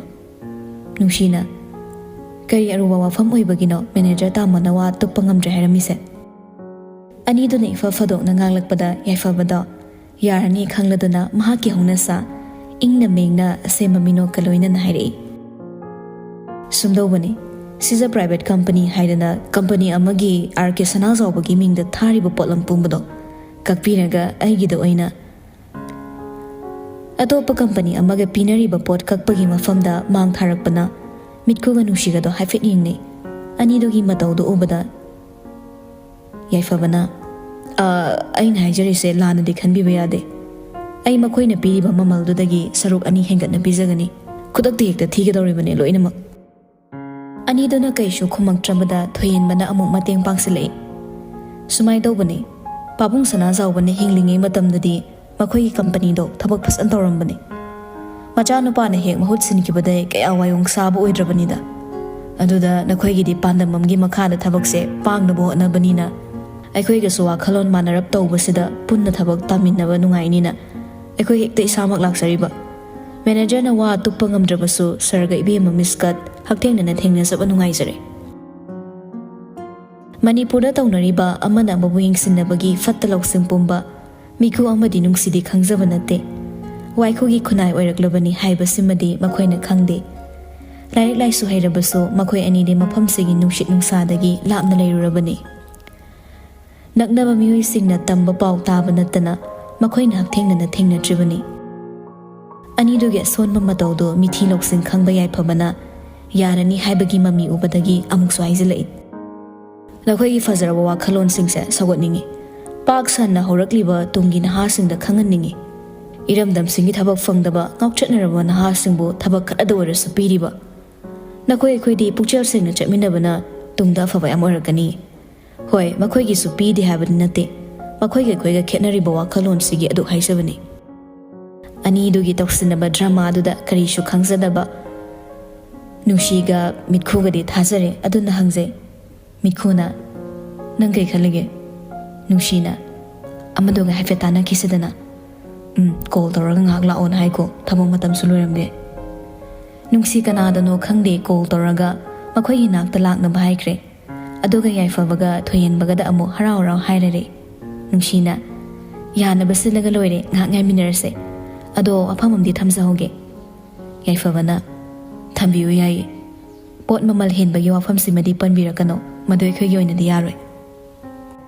ꯅꯨꯡꯁꯤꯅ, "ꯀꯔꯤ ꯑꯔꯨꯕ ꯋꯥꯐꯝ ꯑꯣꯏꯕꯒꯤꯅꯣ ꯃꯦꯅꯦꯖꯔ ꯇꯥꯃꯣꯅ ꯋꯥ ꯇꯨꯞꯄ ꯉꯝꯗ꯭ꯔꯦ ꯍꯥꯏꯔꯝꯃꯤꯁꯦ?" ꯑꯅꯤꯗꯨꯅ ꯏꯐ ꯐꯗꯣꯛꯅ ꯉꯥꯡꯂꯛꯄꯗ ꯌꯥꯏꯐꯕꯗꯣ ꯌꯥꯔꯅꯤ ꯈꯪꯂꯗꯨꯅ ꯃꯍꯥꯛꯀꯤ ꯍꯧꯅꯁꯥ ꯏꯪꯅ ꯃꯦꯡꯅ ꯑꯁꯦꯝꯕ ꯃꯤꯅꯣꯛꯀ ꯂꯣꯏꯅꯅ ꯍꯥꯏꯔꯛꯏ, "ꯁꯨꯝꯗꯧꯕꯅꯤ, ꯁꯤꯖ ꯄ꯭ꯔꯥꯏꯚꯦꯠ ꯀꯝꯄꯅꯤ ꯍꯥꯏꯗꯅ ꯀꯝꯄꯅꯤ ꯑꯃꯒꯤ ꯑꯥꯔ ꯀꯦ ꯁꯅꯥꯖꯥꯎꯕꯒꯤ ꯃꯤꯡꯗ ꯊꯥꯔꯤꯕ ꯄꯣꯠꯂꯝ ꯄꯨꯝꯕꯗꯣ ꯀꯛꯄꯤꯔꯒ ꯑꯩꯒꯤꯗ ꯑꯣꯏꯅ ꯑꯇꯣꯞꯄ ꯀꯝꯄꯅꯤ ꯑꯃꯒ ꯄꯤꯅꯔꯤꯕ ꯄꯣꯠ ꯀꯛꯄꯒꯤ ꯃꯐꯝꯗ ꯃꯥꯡ ꯊꯥꯔꯛꯄꯅ ꯃꯤꯠꯈꯨꯒ ꯅꯨꯡꯁꯤꯒꯗꯣ ꯍꯥꯏꯐꯦꯠ ꯌꯦꯡꯅꯩ꯫ ꯑꯅꯤꯗꯨꯒꯤ ꯃꯇꯧꯗꯨ ꯎꯕꯗ ꯌꯥꯏꯐꯕꯅ, "ꯑ, ꯑꯩꯅ ꯍꯥꯏꯖꯔꯤꯁꯦ ꯂꯥꯟꯅꯗꯤ ꯈꯟꯕꯤꯕ ꯌꯥꯗꯦ꯫ ꯑꯩ ꯃꯈꯣꯏꯅ ꯄꯤꯔꯤꯕ ꯃꯃꯜꯗꯨꯗꯒꯤ ꯁꯔꯨꯛ ꯑꯅꯤ ꯍꯦꯟꯒꯠꯅ ꯄꯤꯖꯒꯅꯤ꯫ ꯈꯨꯗꯛꯇ ꯍꯦꯛꯇ ꯊꯤꯒꯗꯧꯔꯤꯕꯅꯦ ꯂꯣꯏꯅꯃꯛ꯫" ꯑꯅꯤꯗꯨꯅ ꯀꯩꯁꯨ ꯈꯨꯝꯃꯛꯇ꯭ꯔꯕꯗ ꯊꯣꯏꯍꯦꯟꯕꯅ ꯑꯃꯨꯛ ꯃꯇꯦꯡ ꯄꯥꯡꯁꯤꯜꯂꯛꯏ꯫ "ꯁꯨꯃꯥꯏꯅ ꯇꯧꯕꯅꯤ, ꯄꯥꯕꯨꯡ ꯁꯅꯥꯖꯥꯎꯕꯅ ꯍꯤꯡꯂꯤꯉꯩ ꯃꯇꯝꯗꯗꯤ ꯃꯈꯣꯏꯒꯤ ꯀꯝꯄꯅꯤꯗꯣ ꯊꯕꯛ ꯐꯖꯅ ꯇꯧꯔꯝꯕꯅꯤ꯫ ꯃꯆꯥꯅꯨꯄꯥꯅ ꯍꯦꯛ ꯃꯍꯨꯠ ꯁꯤꯟꯈꯤꯕꯗꯩ ꯀꯌꯥ ꯋꯥꯌꯣꯡ ꯁꯥꯕ ꯑꯣꯏꯗ꯭ꯔꯕꯅꯤꯗ꯫ ꯑꯗꯨꯗ ꯅꯈꯣꯏꯒꯤꯗꯤ ꯄꯥꯟꯗꯝ ꯑꯃꯒꯤ ꯃꯈꯥꯗ ꯊꯕꯛꯁꯦ ꯄꯥꯡꯅꯕ ꯍꯣꯠꯅꯕꯅꯤꯅ ꯑꯩꯈꯣꯏꯒꯁꯨ ꯋꯥꯈꯜꯂꯣꯟ ꯃꯥꯟꯅꯔꯞ ꯇꯧꯕꯁꯤꯗ ꯄꯨꯟꯅ ꯊꯕꯛ ꯇꯥꯃꯤꯟꯅꯕ ꯅꯨꯡꯉꯥꯏꯅꯤꯅ ꯑꯩꯈꯣꯏ ꯍꯦꯛꯇ ꯏꯁꯥꯃꯛ ꯂꯥꯛꯆꯔꯤꯕ꯫" ꯃꯦꯅꯦꯖꯔꯅ ꯋꯥ ꯇꯨꯞꯄ ꯉꯝꯗ꯭ꯔꯕꯁꯨ ꯁꯥꯔꯒ ꯏꯕꯦꯝꯃ ꯃꯤꯁꯀ ꯍꯛꯊꯦꯡꯅꯅ ꯊꯦꯡꯅꯖꯕ ꯅꯨꯡꯉꯥꯏꯖꯔꯦ꯫ ꯃꯅꯤꯄꯨꯔꯗ ꯇꯧꯅꯔꯤꯕ ꯑꯃꯅ ꯑꯃꯕꯨ ꯌꯦꯡꯁꯤꯟꯅꯕꯒꯤ ꯐꯠꯇ ꯂꯧꯁꯤꯡ ꯄꯨꯝꯕ ꯃꯤꯈꯨ ꯑꯃꯗꯤ ꯅꯨꯡꯁꯤꯗꯤ ꯈꯪꯖꯕ ꯅꯠꯇꯦ꯫ ꯋꯥꯏꯈꯨꯒꯤ ꯈꯨꯟꯅꯥꯏ ꯑꯣꯏꯔꯛꯂꯕꯅꯤ ꯍꯥꯏꯕꯁꯤꯃꯗꯤ ꯃꯈꯣꯏꯅ ꯈꯪꯗꯦ꯫ ꯂꯥꯏꯔꯤꯛ ꯂꯥꯏꯁꯨ ꯍꯩꯔꯕꯁꯨ ꯃꯈꯣꯏ ꯑꯅꯤꯗꯤ ꯃꯐꯝꯁꯤꯒꯤ ꯅꯨꯡꯁꯤꯠ ꯅꯨꯡꯁꯥꯗꯒꯤ ꯂꯥꯞꯅ ꯂꯩꯔꯨꯔꯕꯅꯤ꯫ ꯅꯛꯅꯕ ꯃꯤꯑꯣꯏꯁꯤꯡꯅ ꯇꯝꯕ ꯄꯥꯎ ꯇꯥꯕ ꯅꯠꯇꯅ ꯃꯈꯣꯏꯅ ꯍꯛꯊꯦꯡꯅꯅ ꯊꯦꯡꯅꯗ꯭ꯔꯤꯕꯅꯤ꯫ ꯑꯅꯤꯗꯨꯒꯤ ꯑꯁꯣꯟꯕ ꯃꯇꯧꯗꯨ ꯃꯤꯊꯤ ꯂꯧꯁꯤꯡ ꯈꯪꯕ ꯌꯥꯏꯐꯕꯅ ꯌꯥꯔꯅꯤ ꯍꯥꯏꯕꯒꯤ ꯃꯃꯤ ꯎꯕꯗꯒꯤ ꯑꯃꯨꯛꯁꯨ ꯍꯥꯏꯖꯤꯜꯂꯛꯏ꯫ ꯅꯈꯣꯏꯒꯤ ꯐꯖꯔꯕ ꯋꯥꯈꯜꯂꯣꯟꯁꯤꯡꯁꯦ ꯁꯧꯒꯠꯅꯤꯡꯏ꯫ ꯄꯥꯛ ꯁꯟꯅ ꯍꯧꯔꯛꯂꯤꯕ ꯇꯨꯡꯒꯤ ꯅꯍꯥꯁꯤꯡꯗ ꯈꯪꯍꯟꯅꯤꯡꯏ꯫ ꯏꯔꯝꯗꯝꯁꯤꯡꯒꯤ ꯊꯕꯛ ꯐꯪꯗꯕ ꯉꯥꯎꯆꯠꯅꯔꯕ ꯅꯍꯥꯁꯤꯡꯕꯨ ꯊꯕꯛ ꯈꯔꯗ ꯑꯣꯏꯔꯁꯨ ꯄꯤꯔꯤꯕ꯫ ꯅꯈꯣꯏ ꯑꯩꯈꯣꯏꯗꯤ ꯄꯨꯛꯆꯦꯜ ꯁꯦꯡꯅ ꯆꯠꯃꯤꯟꯅꯕꯅ ꯇꯨꯡꯗ ꯑꯐꯕ ꯌꯥꯝ ꯑꯣꯏꯔꯛꯀꯅꯤ꯫ ꯍꯣꯏ, ꯃꯈꯣꯏꯒꯤꯁꯨ ꯄꯤꯗꯦ ꯍꯥꯏꯕꯗꯤ ꯅꯠꯇꯦ꯫ ꯃꯈꯣꯏꯒ ꯑꯩꯈꯣꯏꯒ ꯈꯦꯠꯅꯔꯤꯕ ꯋꯥꯈꯜꯂꯣꯟꯁꯤꯒꯤ ꯑꯗꯨ ꯍꯥꯏꯖꯕꯅꯤ꯫ ꯑꯅꯤꯗꯨꯒꯤ ꯇꯧꯁꯤꯟꯅꯕ ꯗ꯭ꯔꯃꯥꯗꯨꯗ ꯀꯔꯤꯁꯨ ꯈꯪꯖꯗꯕ ꯅꯨꯡꯁꯤꯒ ꯃꯤꯠꯈꯨꯒꯗꯤ ꯊꯥꯖꯔꯦ꯫ ꯑꯗꯨꯅ ꯍꯪꯖꯩ, ꯃꯤꯠꯈꯨꯅ, "ꯅꯪ ꯀꯩ ꯈꯜꯂꯤꯒꯦ?" ꯅꯨꯡꯁꯤꯅ, "ꯑꯃꯗꯨꯒ ꯍꯥꯏꯐꯦꯠ ꯇꯥꯟꯅꯈꯤꯁꯤꯗꯅ꯫ ꯎꯝ, ꯀꯣꯜ ꯇꯧꯔꯒ ꯉꯥꯏꯍꯥꯛ ꯂꯥꯛꯑꯣꯅ ꯍꯥꯏꯀꯣ, ꯊꯕꯛ ꯃꯇꯝꯁꯨ ꯂꯣꯏꯔꯝꯗꯦ꯫" ꯅꯨꯡꯁꯤ ꯀꯅꯥꯗꯅꯣ ꯈꯪꯗꯦ ꯀꯣꯜ ꯇꯧꯔꯒ ꯃꯈꯣꯏꯒꯤ ꯅꯥꯛꯇ ꯂꯥꯛꯅꯕ ꯍꯥꯏꯈ꯭ꯔꯦ꯫ ꯑꯗꯨꯒ ꯌꯥꯏꯐꯕꯒ ꯊꯣꯏꯍꯦꯟꯕꯒꯗ ꯑꯃꯨꯛ ꯍꯔꯥꯎ ꯍꯔꯥꯎ ꯍꯥꯏꯔꯔꯦ꯫ ꯅꯨꯡꯁꯤꯅ, "ꯌꯥꯅꯕ ꯁꯤꯜꯂꯒ ꯂꯣꯏꯔꯦ, ꯉꯥꯏꯍꯥꯛ ꯉꯥꯏꯃꯤꯟꯅꯔꯁꯦ꯫ ꯑꯗꯣ ꯋꯥꯐꯝ ꯑꯃꯗꯤ ꯊꯝꯖꯍꯧꯒꯦ꯫" ꯌꯥꯏꯐꯕꯅ, "ꯊꯝꯕꯤꯌꯨ ꯌꯥꯏꯌꯦ꯫ ꯄꯣꯠ ꯃꯃꯜ ꯍꯦꯟꯕꯒꯤ ꯋꯥꯐꯝꯁꯤꯃꯗꯤ ꯄꯟꯕꯤꯔꯛꯀꯅꯣ, ꯃꯗꯨ ꯑꯩꯈꯣꯏꯒꯤ ꯑꯣꯏꯅꯗꯤ ꯌꯥꯔꯣꯏ꯫"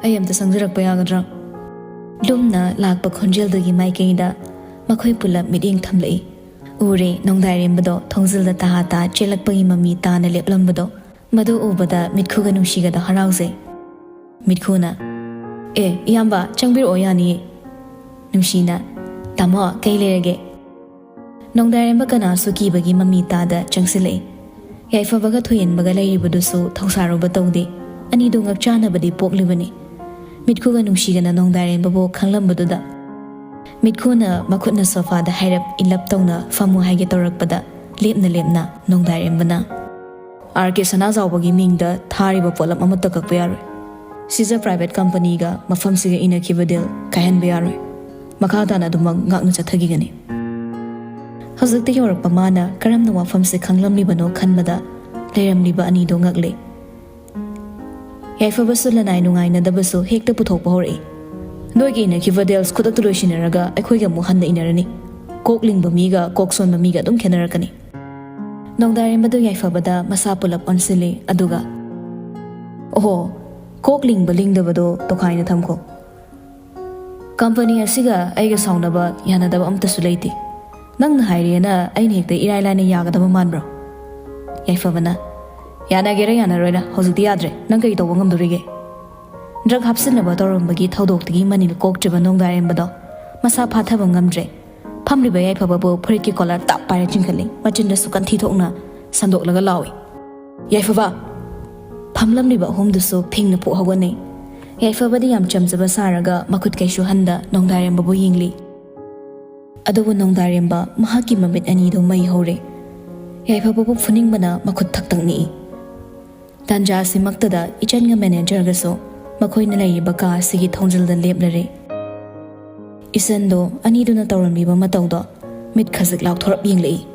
"ꯑꯩ ꯑꯝꯇ ꯆꯪꯖꯔꯛꯄ ꯌꯥꯒꯗ꯭ꯔꯥ?" ꯂꯨꯝꯅ ꯂꯥꯛꯄ ꯈꯣꯟꯖꯦꯜꯗꯨꯒꯤ ꯃꯥꯏꯀꯩꯗ ꯃꯈꯣꯏ ꯄꯨꯂꯞ ꯃꯤꯠꯌꯦꯡ ꯊꯝꯂꯛꯏ꯫ ꯎꯔꯦ, ꯅꯣꯡꯗꯥꯏꯔꯦꯝꯕꯗꯣ ꯊꯣꯡꯖꯤꯜꯗ ꯇꯍꯥ ꯇꯥ ꯆꯦꯜꯂꯛꯄꯒꯤ ꯃꯃꯤ ꯇꯥꯅ ꯂꯦꯞꯂꯝꯕꯗꯣ꯫ ꯃꯗꯨ ꯎꯕꯗ ꯃꯤꯠꯈꯨꯒ ꯅꯨꯡꯁꯤꯒꯗꯣ ꯍꯔꯥꯎꯖꯩ꯫ ꯃꯤꯠꯈꯨꯅ, "ꯑꯦ, ꯏꯌꯥꯝꯕ, ꯆꯪꯕꯤꯔꯛꯑꯣ, ꯌꯥꯅꯤꯌꯦ꯫" ꯅꯨꯡꯁꯤꯅ, "ꯇꯥꯃꯣ, ꯀꯩ ꯂꯩꯔꯒꯦ?" ꯅꯣꯡꯗꯥꯏꯔꯦꯝꯕ ꯀꯅꯥꯁꯨ ꯀꯤꯕꯒꯤ ꯃꯃꯤ ꯇꯥꯗ ꯆꯪꯁꯤꯜꯂꯛꯏ꯫ ꯌꯥꯏꯐꯕꯒ ꯊꯣꯏꯍꯦꯟꯕꯒ ꯂꯩꯔꯤꯕꯗꯨꯁꯨ ꯊꯧꯁꯥꯔꯨꯕ ꯇꯧꯗꯦ꯫ ꯑꯅꯤꯗꯨ ꯉꯛꯆꯥꯅꯕꯗꯤ ꯄꯣꯛꯂꯤꯕꯅꯤ꯫ ꯃꯤꯠꯈꯨꯒ ꯅꯨꯡꯁꯤꯒꯅ ꯅꯣꯡꯗꯥꯏꯔꯦꯝꯕꯕꯨ ꯈꯪꯂꯝꯕꯗꯨꯗ, ꯃꯤꯠꯈꯨꯅ ꯃꯈꯨꯠꯅ ꯁꯣꯐꯥꯗ ꯍꯥꯏꯔꯞ ꯏꯜꯂꯞ ꯇꯧꯅ ꯐꯝꯃꯨ ꯍꯥꯏꯒꯦ ꯇꯧꯔꯛꯄꯗ, ꯂꯦꯞꯅ ꯂꯦꯞꯅ ꯅꯣꯡꯗꯥꯏꯔꯦꯝꯕꯅ, "ꯑꯥꯔ ꯀꯦ ꯁꯅꯥꯖꯥꯎꯕꯒꯤ ꯃꯤꯡꯗ ꯊꯥꯔꯤꯕ ꯄꯣꯠꯂꯝ ꯑꯃꯠꯇ ꯀꯛꯄ ꯌꯥꯔꯣꯏ꯫ ꯁꯤꯖ ꯄ꯭ꯔꯥꯏꯚꯦꯠ ꯀꯝꯄꯅꯤꯒ ꯃꯐꯝꯁꯤꯒ ꯏꯅꯈꯤꯕ ꯗꯤꯜ ꯀꯥꯏꯍꯟꯕ ꯌꯥꯔꯣꯏ꯫ ꯃꯈꯥ ꯇꯥꯅ ꯑꯗꯨꯃꯛ ꯉꯥꯛꯅ ꯆꯠꯊꯈꯤꯒꯅꯤ꯫" ꯍꯧꯖꯤꯛꯇ ꯌꯧꯔꯛꯄ ꯃꯥꯅ ꯀꯔꯝꯅ ꯋꯥꯐꯝꯁꯦ ꯈꯪꯂꯝꯂꯤꯕꯅꯣ ꯈꯟꯕꯗ, ꯂꯩꯔꯝꯂꯤꯕ ꯑꯅꯤꯗꯣ ꯉꯛꯂꯦ꯫ ꯌꯥꯏꯐꯕꯁꯨ ꯂꯅꯥꯏ ꯅꯨꯡꯉꯥꯏꯅꯗꯕꯁꯨ ꯍꯦꯛꯇ ꯄꯨꯊꯣꯛꯄ ꯍꯧꯔꯛꯏ꯫ "ꯅꯣꯏꯒꯤ ꯏꯅꯈꯤꯕ ꯗꯤꯜꯁ ꯈꯨꯗꯛꯇ ꯂꯣꯏꯁꯤꯟꯅꯔꯒ ꯑꯩꯈꯣꯏꯒ ꯑꯃꯨꯛ ꯍꯟꯅ ꯏꯅꯔꯅꯤ꯫ ꯀꯣꯛ ꯂꯤꯡꯕ ꯃꯤꯒ ꯀꯣꯛ ꯁꯣꯟꯕ ꯃꯤꯒ ꯑꯗꯨꯝ ꯈꯦꯠꯅꯔꯛꯀꯅꯤ꯫" ꯅꯣꯡꯗꯥꯏꯔꯦꯝꯕꯗꯨ ꯌꯥꯏꯐꯕꯗ ꯃꯁꯥ ꯄꯨꯂꯞ ꯑꯣꯟꯁꯤꯜꯂꯤ, ꯑꯗꯨꯒ, "ꯑꯣꯍꯣ, ꯀꯣꯛ ꯂꯤꯡꯕ ꯂꯤꯡꯗꯕꯗꯣ ꯇꯣꯈꯥꯏꯅ ꯊꯝꯈꯣ꯫ ꯀꯝꯄꯅꯤ ꯑꯁꯤꯒ ꯑꯩꯒ ꯁꯥꯎꯅꯕ ꯌꯥꯅꯗꯕ ꯑꯝꯇꯁꯨ ꯂꯩꯇꯦ꯫ ꯅꯪꯅ ꯍꯥꯏꯔꯦꯅ ꯑꯩꯅ ꯍꯦꯛꯇ ꯏꯔꯥꯏ ꯂꯥꯏꯅ ꯌꯥꯒꯗꯕ ꯃꯥꯟꯕ꯭ꯔꯣ?" ꯌꯥꯏꯐꯕꯅ, "ꯌꯥꯅꯒꯦꯔꯥ ꯌꯥꯅꯔꯣꯏꯔꯥ, ꯍꯧꯖꯤꯛꯇꯤ ꯌꯥꯗ꯭ꯔꯦ, ꯅꯪ ꯀꯔꯤ ꯇꯧꯕ ꯉꯝꯗꯣꯔꯤꯒꯦ?" ꯗ꯭ꯔꯒ ꯍꯥꯞꯆꯤꯟꯅꯕ ꯇꯧꯔꯝꯕꯒꯤ ꯊꯧꯗꯣꯛꯇꯒꯤ ꯃꯅꯤꯜ ꯀꯣꯛꯇ꯭ꯔꯤꯕ ꯅꯣꯡꯗꯥꯔꯦꯝꯕꯗꯣ ꯃꯁꯥ ꯐꯥꯊꯕ ꯉꯝꯗ꯭ꯔꯦ꯫ ꯐꯝꯂꯤꯕ ꯌꯥꯏꯐꯕꯕꯨ ꯐꯨꯔꯤꯠꯀꯤ ꯀꯣꯂꯔ ꯇꯞ ꯄꯥꯏꯔ ꯆꯤꯡꯈꯠꯂꯤ꯫ ꯃꯆꯤꯟꯗꯁꯨ ꯀꯟꯊꯤ ꯊꯣꯛꯅ ꯁꯟꯗꯣꯛꯂꯒ ꯂꯥꯎꯏ, "ꯌꯥꯏꯐꯕ!" ꯐꯝꯂꯝꯂꯤꯕ ꯑꯍꯨꯝꯗꯨꯁꯨ ꯐꯤꯡꯅ ꯄꯣꯛ ꯍꯧꯒꯠꯅꯩ꯫ ꯌꯥꯏꯐꯕꯗꯤ ꯌꯥꯝ ꯆꯝꯖꯕ ꯁꯥꯔꯒ ꯃꯈꯨꯠ ꯀꯩꯁꯨ ꯍꯟꯗ ꯅꯣꯡꯗꯥꯔꯦꯝꯕꯕꯨ ꯌꯦꯡꯂꯤ꯫ ꯑꯗꯨꯕꯨ ꯅꯣꯡꯗꯥꯔꯦꯝꯕ ꯃꯍꯥꯛꯀꯤ ꯃꯃꯤꯠ ꯑꯅꯤꯗꯨ ꯃꯩ ꯍꯧꯔꯦ꯫ ꯌꯥꯏꯐꯕꯕꯨ ꯐꯨꯅꯤꯡꯕꯅ ꯃꯈꯨꯠ ꯊꯛꯇꯛ ꯅꯤꯛꯏ꯫ ꯇꯥꯟꯖꯥ ꯑꯁꯤꯃꯛꯇꯗ ꯏꯆꯟꯒ ꯃꯦꯅꯦꯖꯔꯒꯁꯨ ꯃꯈꯣꯏꯅ ꯂꯩꯔꯤꯕ ꯀꯥ ꯑꯁꯤꯒꯤ ꯊꯣꯡꯖꯤꯜꯗ ꯂꯦꯞꯂꯔꯦ꯫ ꯏꯆꯟꯗꯣ ꯑꯅꯤꯗꯨꯅ ꯇꯧꯔꯝꯂꯤꯕ ꯃꯇꯧꯗꯣ ꯃꯤꯠ ꯈꯖꯤꯛ ꯂꯥꯎꯊꯣꯔꯞ ꯌꯦꯡꯂꯛꯏ꯫